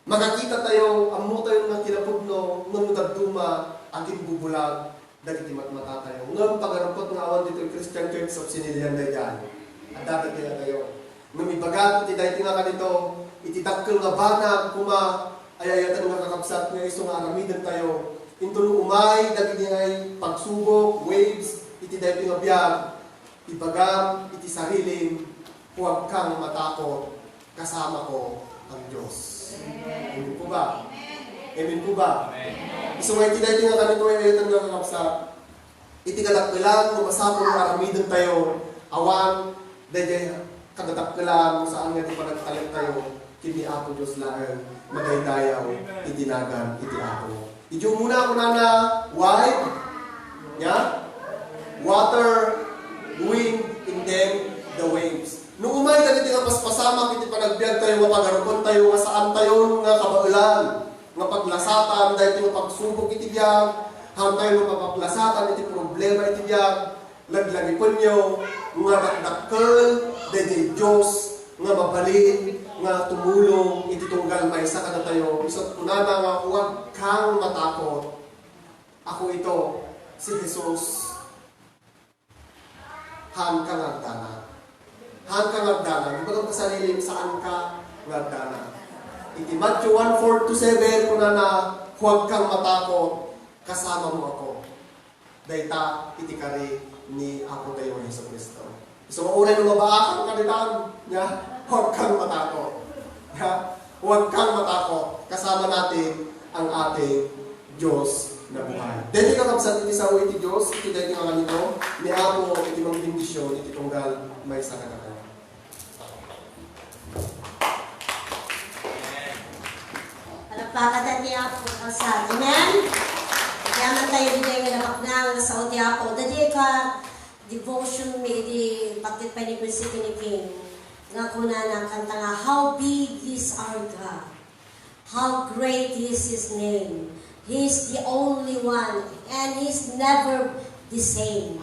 makakita tayo, ammo tayo nga kinapudno, ngem no dadduma, agimbubulag dagiti matmata tayo. Ngem pagarupot nga awan ditoy Christian Church of Sinilian daydiay. Adda dagiti tayo. Ngem ibagak iti daytoy nga kanito, iti dakkel nga banag koma, ay-ayaten nga kakabsat nga isu nga aramiden tayo. Inton umay dagiti ay pagsubok, waves, iti daytoy nga biag, ibagam iti sarilim, huwag kang matakot, kasama ko ang Diyos. Amen po ba? Amen po ba? Isu nga iti daytoy nga kanito ay-ayaten nga kakabsat, iti kadakkelan nga masapul nga aramiden tayo, awan daydiay kadadakkelan no saan nga ti panagtalek tayo ken ni Apo Dios laeng, madaydayaw iti nagan iti Apo. Idiyo umuna, kunana, wind, ya? Water, wind, and then the waves. No umay dagiti nga paspasamak iti panagbiag tayo, nga pagarupen tayo, nga saan tayo nga kabaelan, nga paglasatan daytoy nga pagsubok iti biag, haantayo nga mapaglasatan iti problema iti biag, laglagipenyo nga dakdakkel daydiay Dios nga mabalin nga tumulong iti tunggal maysa kadatayo. Isu kunana nga, "Huwag kang matakot. Ako ito, si Jesus." Haanka nga agdanag. Haanka nga agdanag. Ibagam iti sarilim, saanka nga agdanag. Iti Matthew one four to seven, kunana, "Huwag kang matakot, kasama mo ako." Dayta iti kari ni Apo tayo nga Jesu-Cristo. So, uray no mabaakan ka ditan, ya, huwag kang matakot. Ya, huwag kang matakot. Kasama natin ang ating Diyos na buhay. Dahil kakabsat iti sao iti Diyos, iti daytoy nga kanito, ni Apo iti mangbendisyon iti tunggal maysa kadatayo. Palakpakan tayo ni Apo, kakabsat. Amen? Agyaman tayo ditoy nga napaknang nga sao ti Apo. Daydiay ka devotion mi idi bakit pay ni Quincy Kiniking nga kunana kanta nga, "How big is our God." How great is His name. He is the only one, and He's never the same.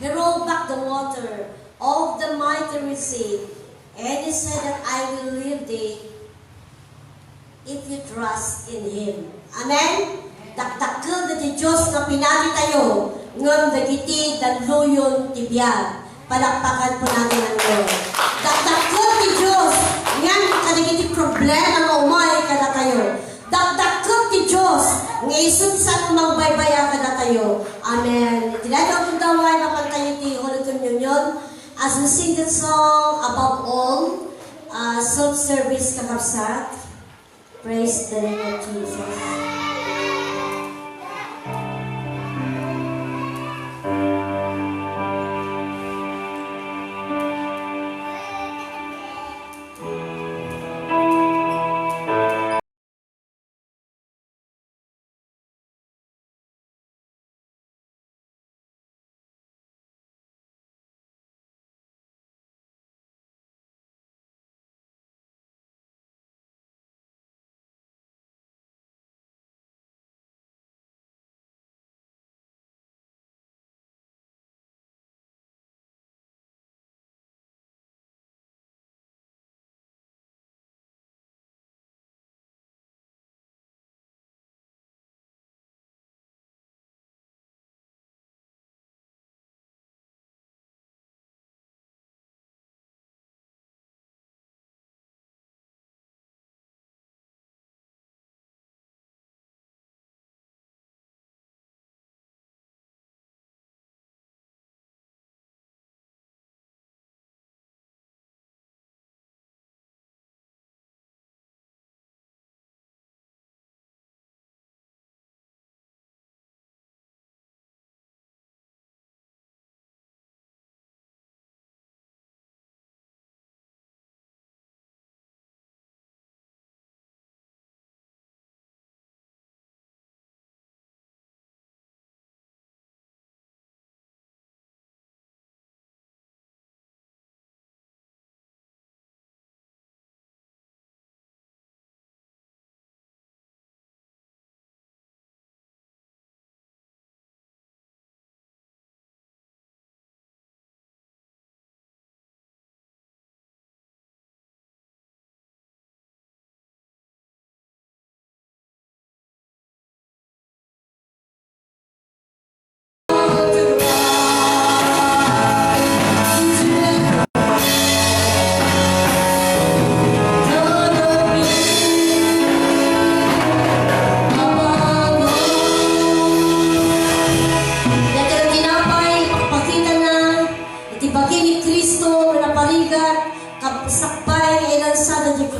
He rolled back the water of the mighty Red Sea, and He said that, "I will lead thee if you trust in Him." Amen? Dakdakkel ti Dios nga pinanitayo, ngem dagiti dalluyon ti biag. Palakpakan po natin ang Lord. Dakdakkel ti Dios, ngem kadagiti problema nga umay kadatayo. Dakdakkel ti Dios, nga isu ti saan nga mangbaybay-a kadatayo. Amen. Iti daytoy nga aldaw, mapan tayo ti Holy Communion. As we sing that song, above all, uh, self-service, kakabsat. Praise the name of Jesus.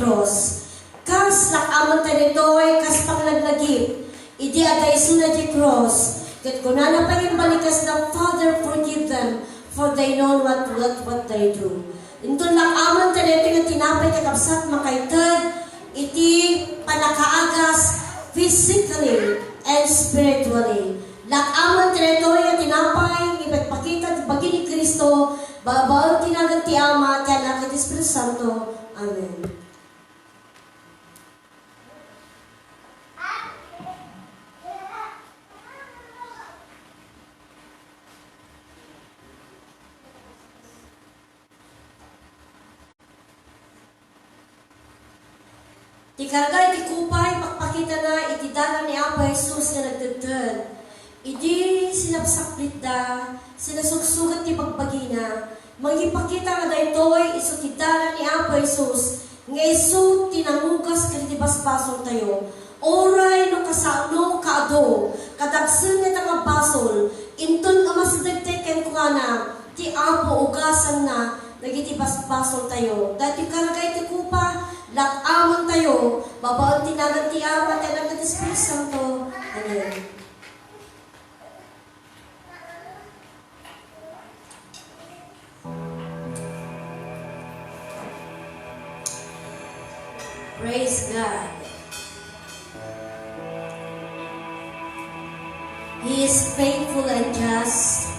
Cross. Kas lak-amen ta ditoy, kas panglaglagip, idi adda isuna diay cross, ket kunana pay nga imbalikasna, "Father, forgive them, for they know not what, what they do." Inton lak-amen ta ditoy nga tinapay, kakabsat, makaited iti pannakaagas physically and spiritually. Lak-amen ta ditoy nga tinapay nga ipagpakita ti bagi ni Cristo, babaen ti nagan ti Ama, ti Anak, ken ti Espiritu Santo. Amen. Ti karga iti kupa, ipakpakitana iti dara ni Apo Jesus nga nagtedted. Idi sinapsaplitda, sinasuksugat ti bagbagina, mangipakita nga daytoy isu ti dara ni Apo Jesus nga isu ti nangugas kadagiti basbasoltayo. Uray no kasano, kaadu, kadagsen nga basol, inton umasidegtay kenkuana, ti Apo ugasanna dagiti basbasoltayo. Daytoy karga iti kupa, lak-amentayo, babaen ti nagan ti Ama, ti Anak, ken ti Espiritu Santo. Amen. Praise God. He is faithful and just.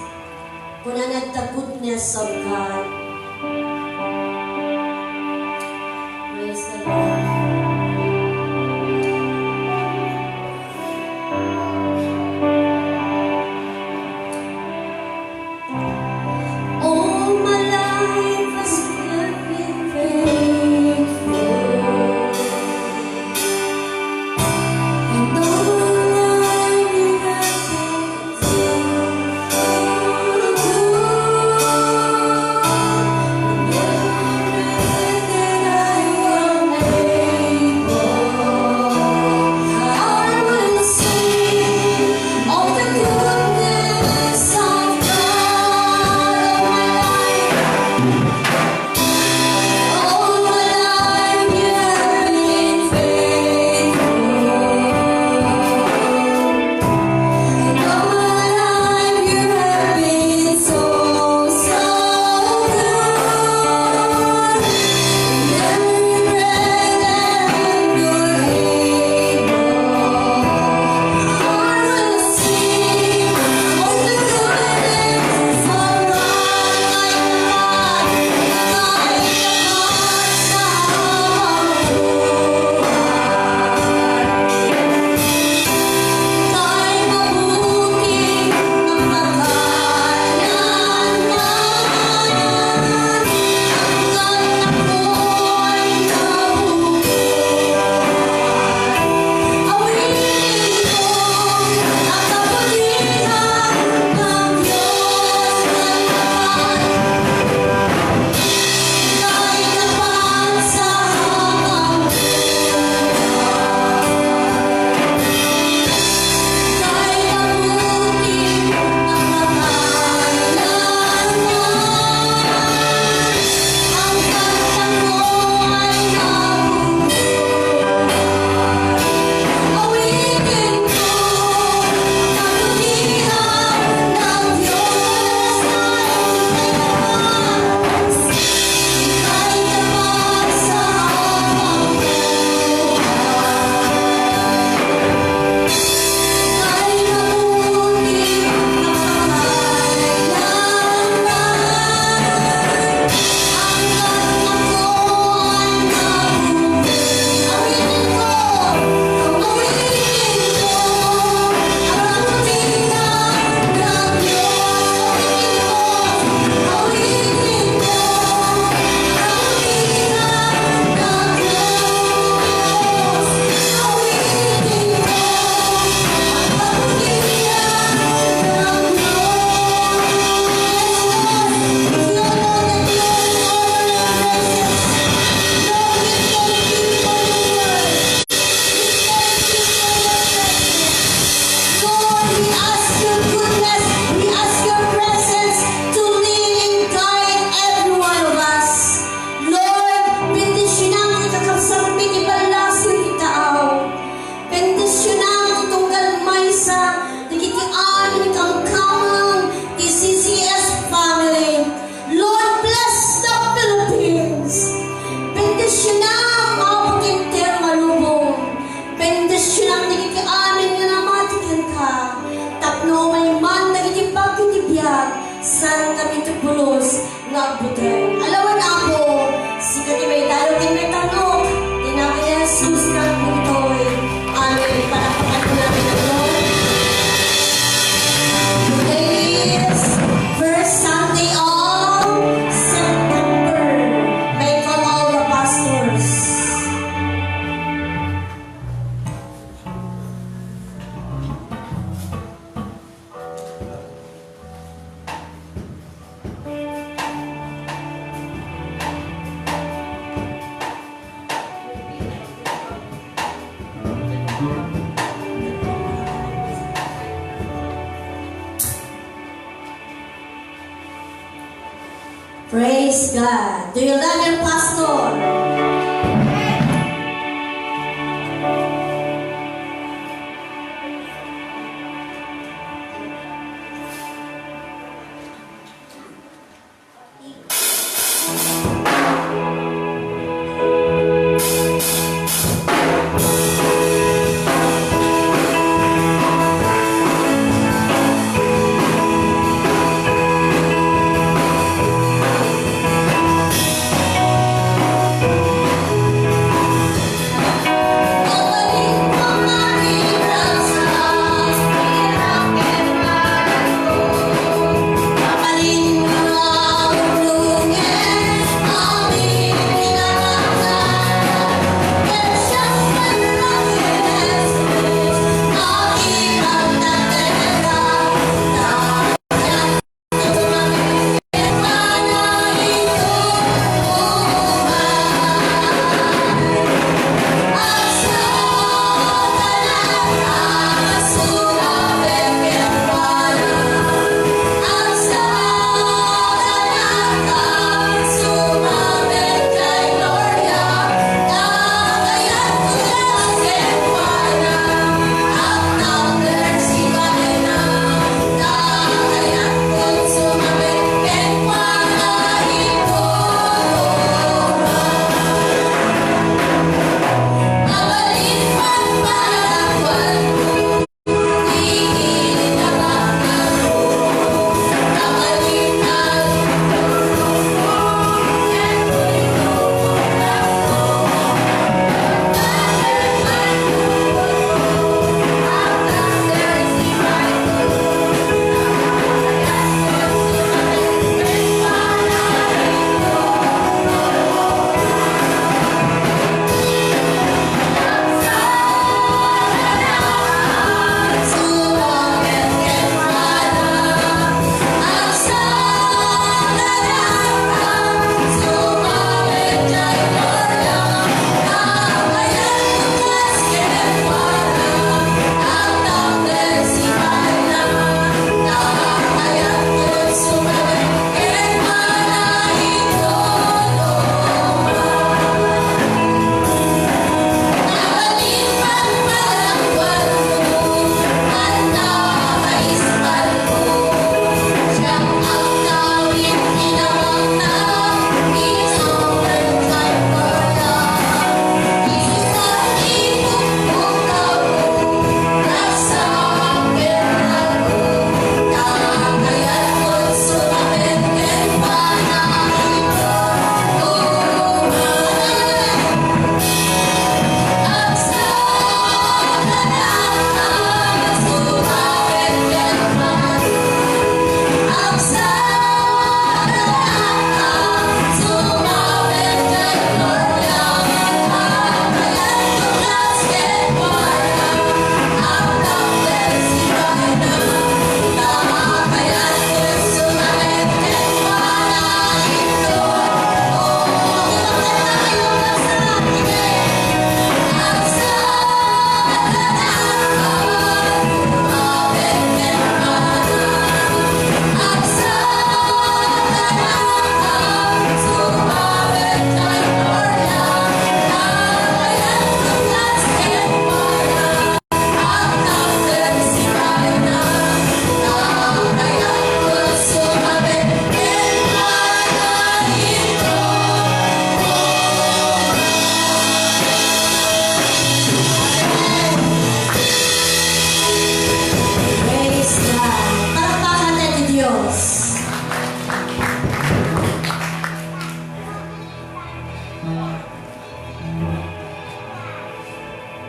Kunana, the goodness of God. Praise the Lord. All my life has been faithful. And all my life you have been so good. Amen. Alawen, Apo, sika ti maidalo ken maitannok, ti nagan ni Jesus nga Apo ditoy. Amen. Palakpakan namin ang Lord. Today is first Sunday of September. May I call all the pastors. Praise God. Do you love your pastor?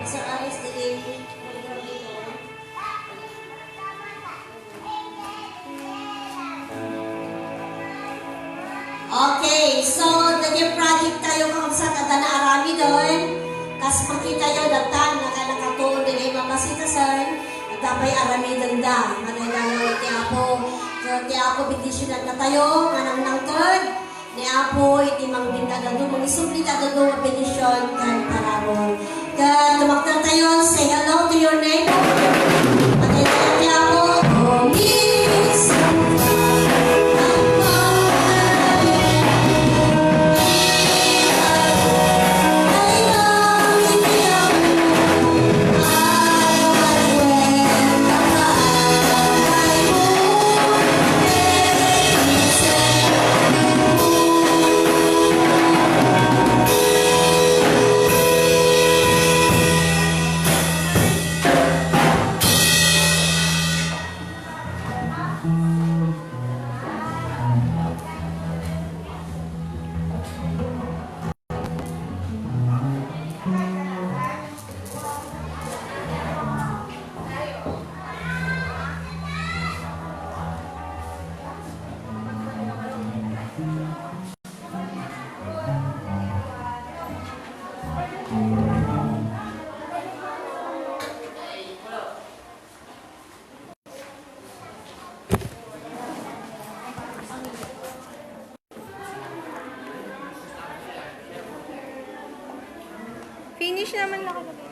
Sa aras diay program ito. Okay, so, dagiti project tayo, kakabsat, adda naaramiden. Kas makitayo, datan, naka-, nakatuon, dagiti mapasitasen, adda pay aramidenda. Madaydayaw ti Apo. So, ti Apo, bendisionannatayo, manangnangted. Ni Apo iti mangbintad adu, mangisubli kadadu nga bendision ken parabur. Ket tumakdertayo, say hello to your neighbor. Patay tayo ti Apo. Oh, miss. Finish naman na.